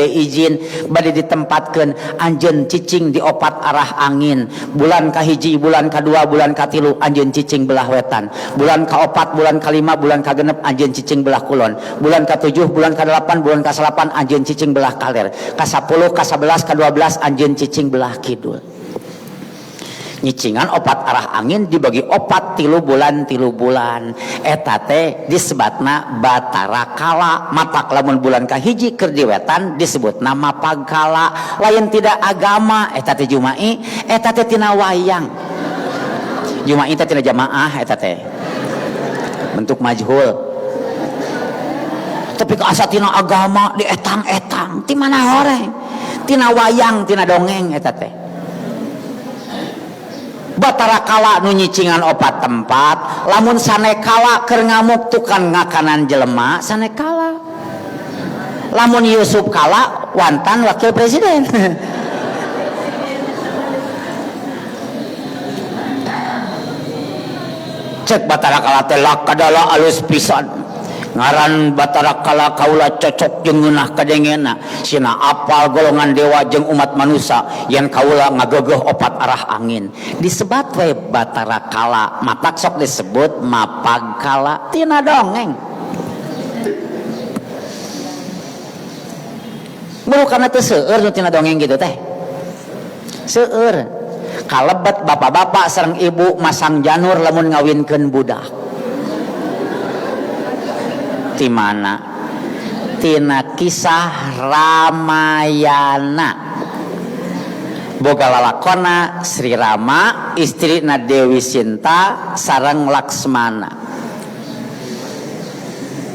izin bade ditempatkeun anjeun cicing di opat arah angin bulan kahiji bulan kadua bulan katilu anjeun cicing belah wetan bulan kaopat bulan kalima bulan kagenep anjeun cicing belah kulon bulan katujuh bulan kadelapan bulan kasalapan anjeun cicing belah kaler ka-10 ka-11 ka-12 anjeun cicing belah kidul nyicingan opat arah angin dibagi opat 3 bulan 3 bulan eta teh disebatna Batara Kala matak lamun bulan kahiji keur di wetan disebutna Mapagkala lain tidak agama eta teh jumai eta teh tina wayang jumai teh tina jamaah eta teh Bentuk majhul. Tapi ke asa tina agama dietang-etang, ti mana horeng? Tina wayang, tina dongeng eta teh. Batara Kala nu nyicingan opat tempat, lamun sanekala keur ngamuk tukang ngakanan jelema, sanekala. Lamun Yusuf Kala wantan wakil presiden. Cek Batara Kala teh lakadala alus pisan. Ngaran Batara Kala kaula cocok jeung ngeunah kadengena, sina apal golongan dewa jeung umat manusia yen kaula ngagegeuh opat arah angin. Disebat we Batara Kala, matak sok disebut Mapag Kala tina dongeng. Buru karena teu seueur nu tina dongeng gitu teh. Seueur. Kalebet bapak-bapak sareng ibu masang janur lamun ngawinkeun budak. Ti mana? Tina kisah Ramayana. Boga lalakona Sri Rama, istrina Dewi Sinta sareng Laksmana.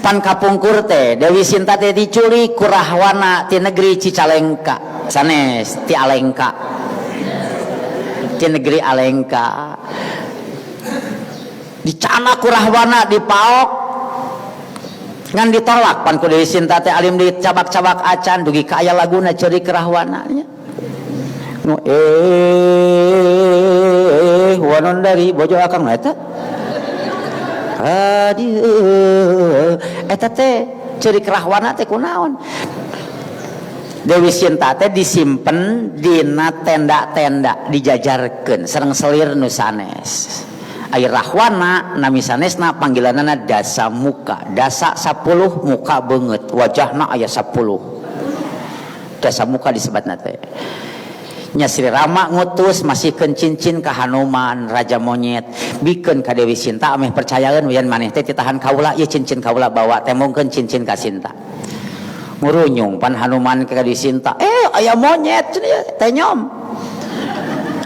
Pan kapungkur teh Dewi Sinta teh diculik ku Rahwana ti negeri Cicalengka, sanes ti Alengka. Ti negeri Alengka. Dicana ku Rahwana dipaok ngan ditolak pan ku Dewi Sinta teh alim dicabak-cabak acan dugi ka aya laguna ceurik Rahwana nya. Nu wanon dari bojo akang eta. Aduh, eta teh ceurik Rahwana teh kunaon? Dewi Sinta teh disimpen dina tenda-tenda dijajarkeun sareng selir nu sanes. Ari Rahwana nami sanesna panggilanana Dasa Muka. Dasa 10 muka beungeut, wajahna aya 10. Dasa Muka disebatna teh. Nya Sri Rama ngutus masihkeun cincin ka Hanuman raja monyet, bikeun ka Dewi Sinta ameh percayaeun yen maneh teh titahan kaula, ieu cincin kaula bawa temongkeun cincin ka Sinta. Ngurunyung pan Hanuman ka Dewi Sinta, aya monyet cenah ieu teh nyom.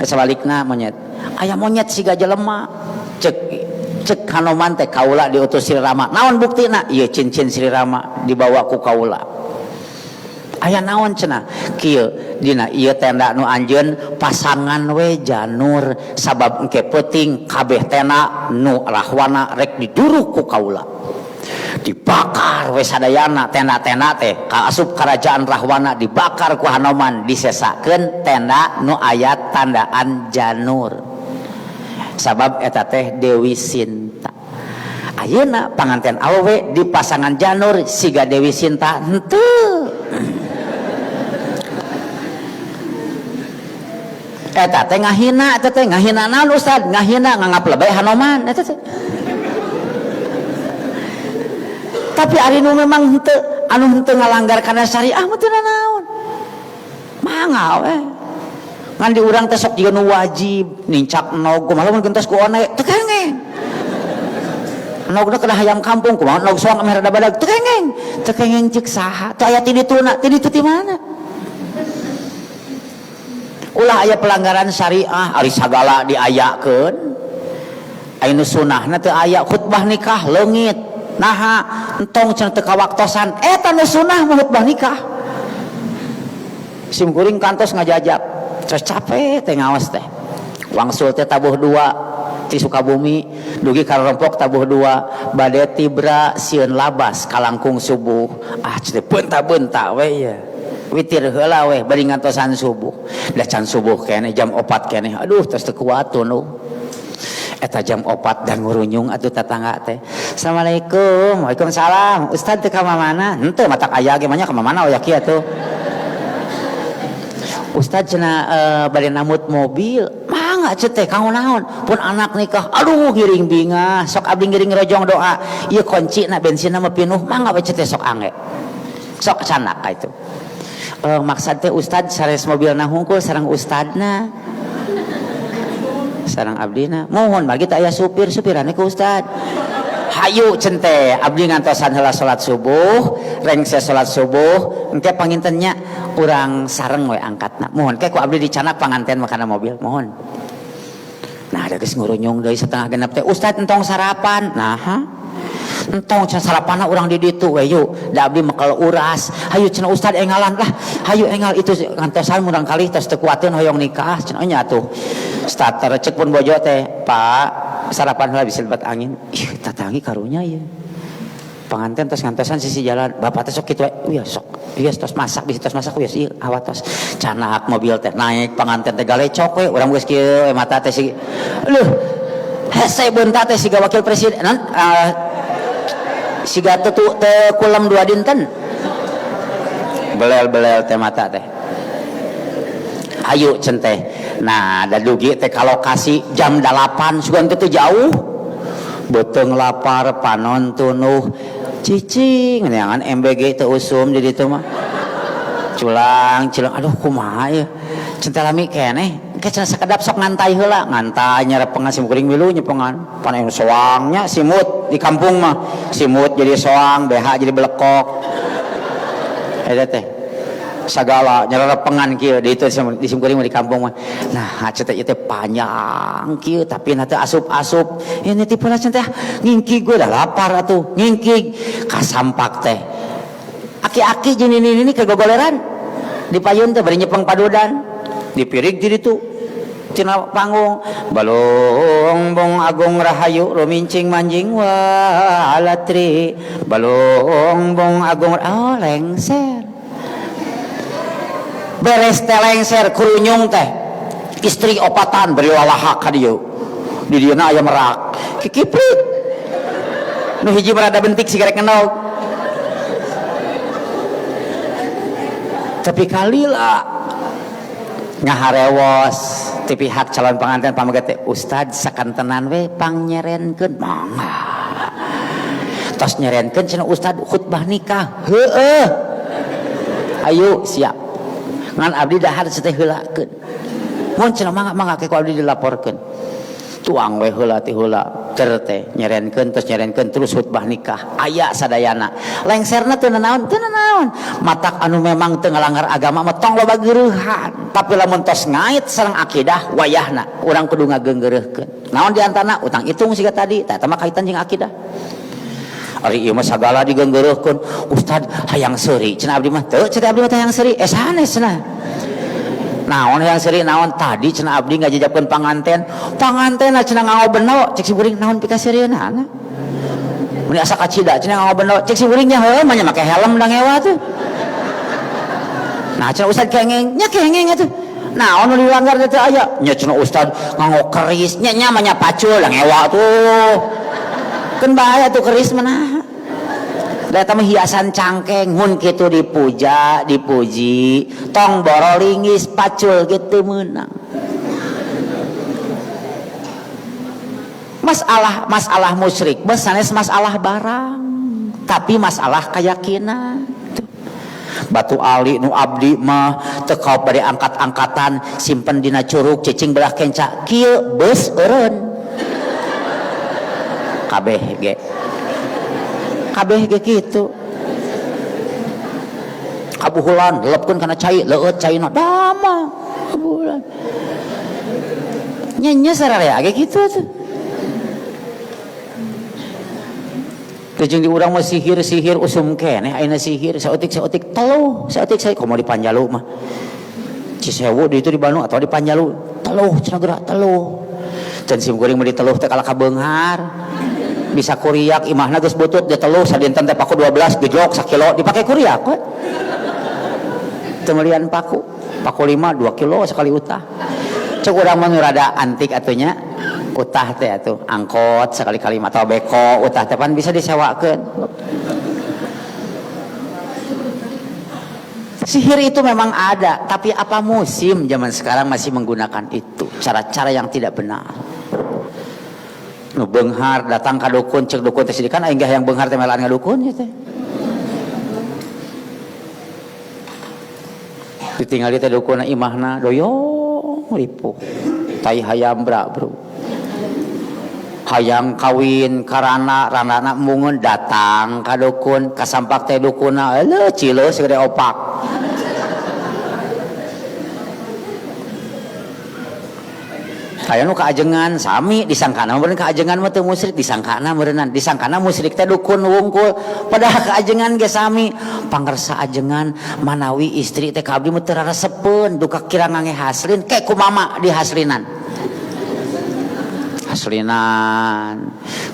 Sabalikna monyet, aya monyet siga jelema. Cek cek Hanuman teh kaula diutus Sri Rama. Naon buktina? Ieu cincin Sri Rama dibawa ku kaula. Aya naon cenah? Kieu dina ieu tenda nu anjeun pasangan we janur sabab engke peuting kabeh tenda nu Rahwana rek diduruk ku kaula. Dibakar we sadayana tenda-tenda teh kaasup kerajaan Rahwana dibakar ku Hanuman disesakeun tenda nu aya tandaan janur. Sabab eta teh Dewi Sinta. Ayeuna panganten awewe di pasangan janur siga Dewi Sinta henteu. Eta teh ngahina, eta teh ngahina naon Ustad? Ngahina nganggap lebay Hanoman eta teh. Tapi ari nu memang henteu anu henteu ngalanggar kana syariah mah teu nanaon. Mangga we. Ngan di urang teh sok jiga nu wajib nincak nog kumaha lamun gentos ku one teu kengeng. Nogna kena hayam kampung kumaha nog soang ameh rada badag teu kengeng. Teu kengeng cik saha? Teu aya ti dituna, ti ditu ti mana? Ulah aya pelanggaran syariah ari sagala diayakeun. Aya nu sunahna teu aya khutbah nikah leungit. Naha entong cenah teu kawaktosan eta nu sunah mah khutbah nikah. Sim kuring kantos ngajajab. Terus capek teh ngaos teh. Wangsul teh tabuh 2 ti Sukabumi dugi ka Rempok tabuh 2 bade tibra sieun labas kalangkung subuh. Ah teh bentak-bentak we ieu. Witir heula we bari ngantosan subuh. Da can subuh keneh jam 4 keneh. Aduh tos teu kuat tunduh. Eta jam 4 dan ngurunyung atuh tetangga teh. Assalamualaikum. Waalaikumsalam. Ustad teh ka mana? Henteu matak aya ge mah nya ka mana oya kieu atuh. Ustad cenah bade namut mobil. Mangga ceuk teh kanggo naon? Pun anak nikah. Aduh ngiring bingah. Sok abdi ngiring rojong doa. Ieu kuncina bensinna mah pinuh. Mangga we ceuk teh sok angge. Sok canak ka itu. Maksad teh ustad sanes mobilna hungkul sareng ustadna. Sareng abdina. Mohon bagi teh aya supir, supirane ku ustad. Hayu cente abdi ngantosan heula salat subuh, rengse salat subuh, engke panginten nya urang sareng we angkatna. Mohon ke ku abdi dicanak panganten makana mobil, mohon. Nah, ada geus ngurunyung deui 5:30 teh, ustad entong sarapan. Naha? Entong cenah sarapana urang di ditu we yuk. Da abdi mekel uras. Hayu cenah ustad engalan lah. Hayu engal itu ngantosan murang kali tos teu kuateun hoyong nikah cenah nya atuh. Starter cek pun bojo teh, Pak, sarapan heula bisa lebat angin. Ih, tatangi karunya ieu. Panganten tos ngantosan sisi jalan. Bapak teh sok kitu we. Uya sok. Ieu tos masak, bisi tos masak uya ieu awat tos. Canak mobil teh naik panganten teh galecok we urang geus kieu mata teh si. Leuh. Hese beunta teh siga wakil presiden. Siga teu kulem 2 dinten. Belel-belel teh mata teh. Ayo centeh. Nah, da dugi teh ka lokasi jam 8 sugan teh jauh. Beuteung lapar, panon tunuh, cicing neangan MBG teu usum di ditu mah. Culang, cilang, aduh kumaha ieu. Centeh lami keneh, ke cenah sakedap sok ngantai heula, ngantai nyarepengan sim kuring milu nyepengan. Pan aya soangnya simut di kampung mah. Simut jadi soang, BH jadi belekok. Eta teh sagala nyarepengan kieu di itu di sim kuring mah di kampung mah. Nah, cenah ieu teh panjang kieu tapi na teh asup-asup. Ini tipe lah cenah ngingkig gue dah lapar atuh, ngingkig kasampak teh. Aki-aki jeung nini-nini kegogoleran di payun teh bari nyepeng padudan. Dipirig di ditu tina panggung balung bong agung rahayu rumincing manjing walatri balung bong agung oh lengser beres teh lengser kurunyung teh istri opatan beri walahak ka dieu di dieu na aya merak kikiprit nu hiji merada bentik sigarek ngenog tapi kalila ngaharewos ti pihak calon pengantin pamegat teh ustad sakantenan we pangnyerenkeun mangga tos nyerenkeun cenah ustad khutbah nikah heueuh ayo siap ngan abdi dahar teh heulakeun mun cenah mangga mangga ke ku abdi dilaporkeun tuang we heula ti heula ter teh nyerenkeun terus nyerenkeun terus khutbah nikah aya sadayana lengserna teu nanaon teu nanaon matak anu memang teu ngalanggar agama mah tong loba geureuhan tapi lamun tos ngait sareng akidah wayahna urang kudu ngageunggeureuhkeun naon di antarana utang itung siga tadi tah eta mah kaitan jeung akidah ari ieu mah sagala digeunggeureuhkeun ustad hayang seuri cenah abdi mah teu cenah abdi mah hayang seuri sanes cenah naon yang seuri naon tadi cenah abdi ngajajabkeun panganten pangantenna cenah nganggo beno cek si kuring naon pikaseurieunana mun asa kacida cenah nganggo beno cek si kuring nya heueuh mah nya make helm da ngewa tuh nah cenah ustad kengeng nya kengeng atuh naon nu dilanggar teh aya nya cenah ustad nganggo keris nya nya mah nya pacul da ngewa tuh keun bahaya tuh keris mah nah da eta mah hiasan cangkeng mun kitu dipuja dipuji tong boro lingis pacul gitu meunang masalah masalah musyrik mah sanes masalah barang tapi masalah keyakinan batu ali nu abdi mah teu kaop bade angkat-angkatan simpen dina curug cicing belah kenca kieu beus eureun kabeh ge kabeh ge kitu kabuhulan lepkeun kana cai leueut caina dama kabuhulan nya nya sararea ge kitu atuh teh jeung di urang mah sihir-sihir usum keneh ayeuna sihir saeutik-saeutik teluh saeutik saeutik komo di Panjalu mah Cisewu di itu di Bandung atau di Panjalu teluh cenah geura teluh can sim kuring mah diteluh teh kalah kabeunghar bisa kuriak imahna geus butut diteluh sadinten teh paku 12 gejlok sakilo dipake kuriak we teu meulian paku paku 5 2 kilo sekali utah cek urang mah nu rada antik atuh nya utah teh atuh angkot sekali-kali atau beko utah teh pan bisa disewakeun sihir itu memang ada tapi apa musim zaman sekarang masih menggunakan itu cara-cara yang tidak benar nu beunghar datang ka dukun cek dukun teh sidikan aing hayang beunghar teh melaan ngadukun ieu teh ditinggali teh dukunna imahna doyong ripuh tai hayam bra bro hayang kawin karana ranana embungeun datang ka dukun kasampak teh dukunna eleuh cileuh segede opak Aya nu kaajengan sami disangkana meureun kaajengan mah teu musyrik, disangkana meureunnan, disangkana musyrik teh dukun wungkul, padahal kaajengan ge sami. Pangersa ajengan manawi istri teh ka abdi mah teu raresepeun, duka kira ngange haslin, ke ku mama dihaslinan. Haslinan.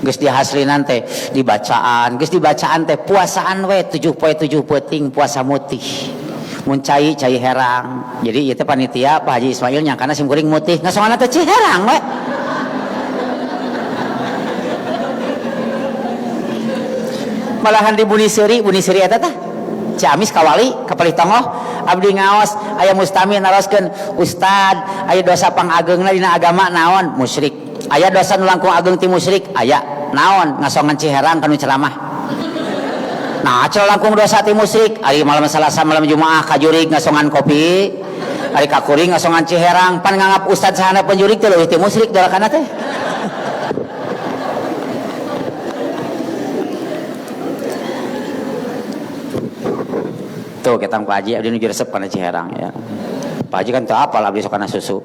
Geus dihaslinan teh dibacaan, geus dibacaan teh puasaan we 7 poe 7 peuting puasa mutih. Mun cai cai herang. Jadi ieu teh panitia Pak Haji Ismail nyangkana sim kuring mutih, ngasonganna teh ciherang we. Malahan di Buni Seuri eta tah Ciamis kawali kapalih tongoh abdi ngaos aya mustami naroskeun ustad aya dosa pangageungna dina agama naon musyrik, aya dosa nu langkung ageng ti musyrik aya naon ngasongan ciherang kanu ceramah. Nah, cenah langkung dosa ti musyrik ari malam Selasa malam Jumaah kajurig ngasongan kopi, ari kakuring ngasongan ciherang, pan nganggap ustad sahana penjurig teh leuwih ti musyrik dorakana teh. Tuh ketang Pak Haji abdi nu resep kana ciherang ya. Pak Haji kan teu apal abdi sok kana susu.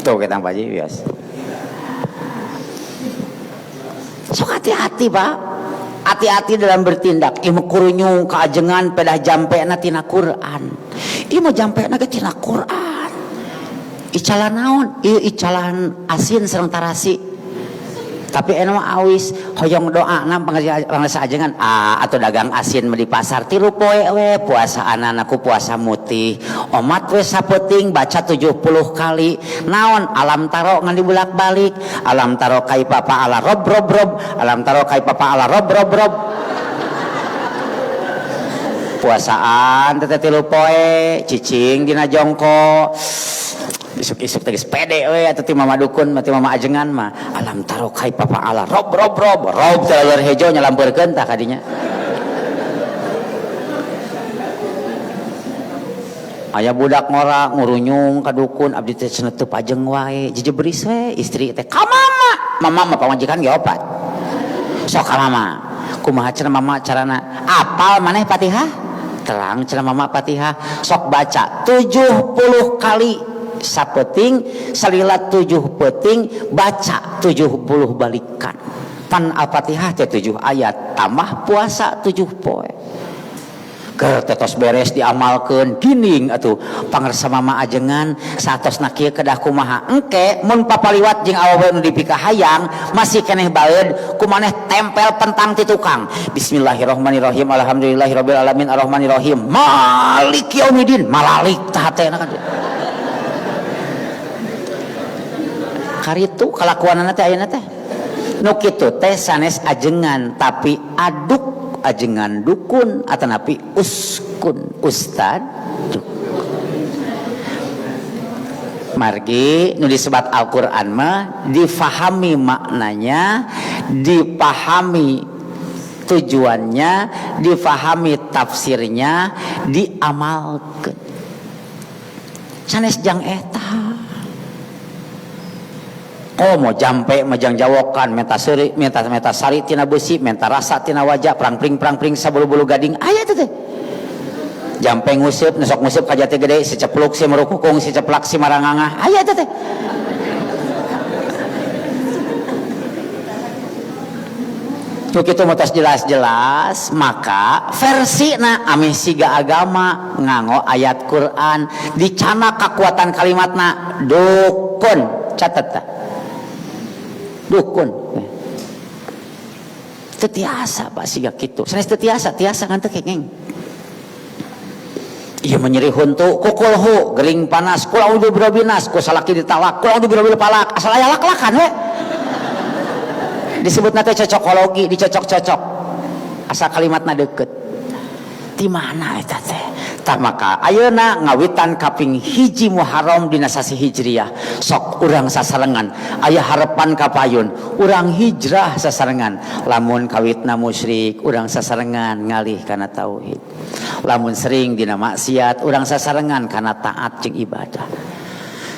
Tuh ketang Pak Haji biasa. Sok hati-hati Pak, hati-hati dalam bertindak. Ieu mah kurunyung kaajengan pedah jampena tina Quran. Ieu mah jampena ge tina Quran. Icalan naon? Ieu icalan asin sareng tarasi. Tapi anu mah awis hoyong doa na pangersa ajengan atau dagang asin di pasar 3 poe we puasa anak-anakku puasa mutih omat we sapeuting baca 70 kali naon alam taro ngan dibulak-balik alam taro kai papa ala rob rob rob alam taro kai papa ala rob rob rob puasaan teh 3 poe cicing dina jongko isuk-isuk teh geus pede we atuh ti mama dukun mah ti mama ajengan mah alam taro kai papa ala rob rob rob rob teh laleur hejo nyalampeurkeun tah kadinya. Aya budak ngora ngurunyung ka dukun abdi teh cenah teu pajeng wae jejebris we istri teh ka mama mama mah pamajikan ge opat sok ka mama kumaha cenah mama carana apal maneh Fatihah terang cenah mama Fatihah sok baca 70 kali sapeting salila 7 peting baca 70 balikan pan Al-Fatihah teh 7 ayat tambah puasa 7 poe keur tetos beres diamalkeun gining atuh pangersa mama ajengan saatosna kieu kedah kumaha engke mun papaliwat jeung awewe nu dipikahayang masih keneh baeud kumaneh tempel pentang ti tukang bismillahirrahmanirrahim alhamdulillahirabbil alamin arrahmanirrahim maliki yaumidin malalik tah hatena kan karitu kalakuanana teh ayeuna teh nu kitu teh sanes ajengan tapi aduk ajengan dukun atanapi uskun ustad dukun margi nu disebat Al-Qur'an mah difahami maknanya dipahami tujuannya difahami tafsirnya diamalkeun sanes jang eta. Oh mau jampe majang jawokan menta seuri menta menta sari tina besi menta rasa tina wajah prangpring sabulu-bulu gading aya teh teh jampe nguseup nesok nguseup ka jati gede si cepluk si merukukung si ceplak si marangangah aya teh teh nu kitu mah tos jelas-jelas maka versina ameh siga agama nganggo ayat Quran dicana kakuatan kalimatna dukun catet tah dukun teu tiasa Pak siga kitu sanes teu tiasa tiasa ngan teu kengeng ieu mah nyeri huntu kukulhu gering panas kul a'udzu birabbin nas ku salaki ditalak kul a'udzu birabbil falaq asal aya lak-lakan we disebutna teh cocokologi dicocok-cocok asal kalimatna deukeut di mana eta teh tah maka ayeuna ngawitan kaping 1 Muharram dina sasi Hijriah sok urang sasarengan aya harepan kapayun urang hijrah sasarengan lamun kawitna musyrik urang sasarengan ngalih kana tauhid lamun sering dina maksiat urang sasarengan kana taat jeung ibadah.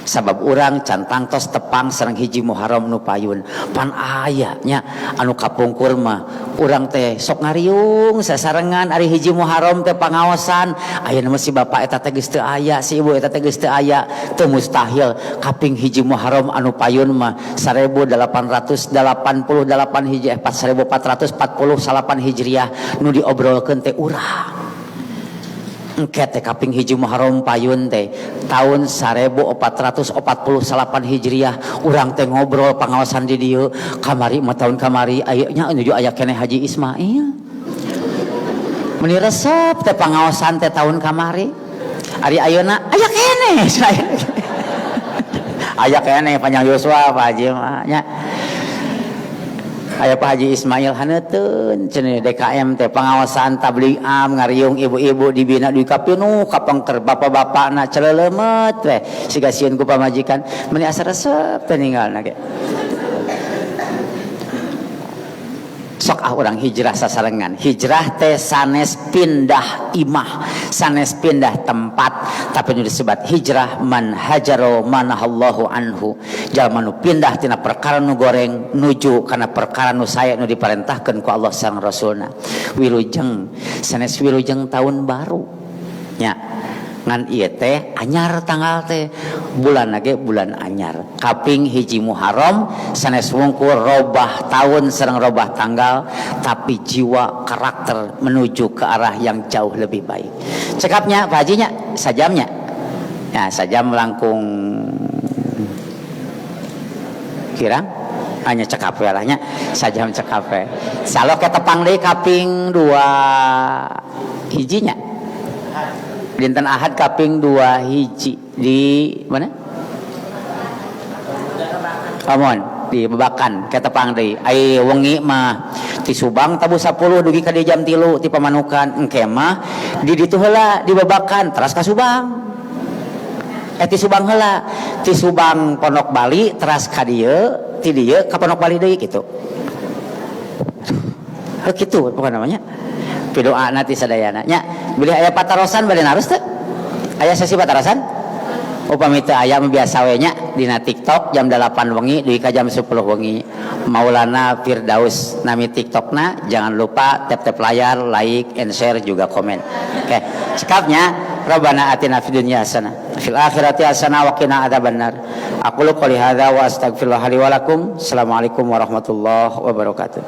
Sabab urang can tangtos tepang sareng hiji Muharram nu payun. Pan aya nya anu kapungkur mah urang teh sok ngariung sasarengan ari hiji Muharram teh pangaosan. Ayeuna mah si bapak eta teh geus teu aya, si ibu eta teh geus teu aya, teu mustahil kaping hiji Muharram anu payun mah 1888 hiji 1449 Hijriah nu diobrolkeun teh urang. Engke teh kaping hiji Muharram payun teh tahun 1448 Hijriah urang teh ngobrol pangaosan di dieu kamari mah tahun kamari aya nya nuju aya keneh Haji Ismail. Meuni resep teh pangaosan teh tahun kamari. Ari ayeuna aya keneh. Aya keneh panjang yuswa Pak Haji mah nya. Aya Pak Haji Ismail haneuteun cenah DKM teh pangaosan tabligh am ngariung ibu-ibu dibina di kapinu kapengker bapak-bapakna celeulemet we siga sieun ku pamajikan meuni asa resep teh ninggalna ge. Sok ah urang hijrah sasarengan. Hijrah teh sanes pindah imah, sanes pindah tempat, tapi nu disebut hijrah man hajaro manahallahu anhu. Jalma nu pindah tina perkara nu goreng nuju kana perkara nu sae nu diparentahkeun ku Allah sareng Rasulna. Wilujeng sanes wilujeng tahun baru nya. Ngan ieu teh anyar tanggal teh bulan lagi bulan anyar kaping hiji Muharram sanes wungkul robah tahun sareng robah tanggal, tapi jiwa karakter menuju ke arah yang jauh lebih baik. Cekapnya Pak Haji nya sajamnya ya sajam langkung kirang hanya cekap we lah nya sajam cekap we salok ketepang deui kaping 2 hijinya. Dinten Ahad kaping 2 hiji di mana? Amon di Babakan ketepang deui. Ai wengi mah ti Subang tabuh 10 dugi ka di jam 3 ti Pamanukan. Engke mah di ditu heula di Babakan teras ka Subang. Ti Subang heula, ti Subang Pondok Bali teras ka dieu, ti dieu ka Pondok Bali deui kitu. Heuh kitu pokona mah nya. Pidoa nanti sadayana nya. Bilih aya patarosan bade narus teu? Aya sesi patarosan? Upami teu aya mah biasa we nya dina TikTok jam 8 wengi dugi ka jam 10 wengi. Maulana Firdaus nami TikTokna, jangan lupa tap-tap layar, like and share juga komen. Oke, cekapnya Rabbana atina fid dunya hasanah fil akhirati hasanah wa qina adzabannar. Aqulu qouli hadza wa astaghfirullah li wa lakum. Assalamualaikum warahmatullahi wabarakatuh.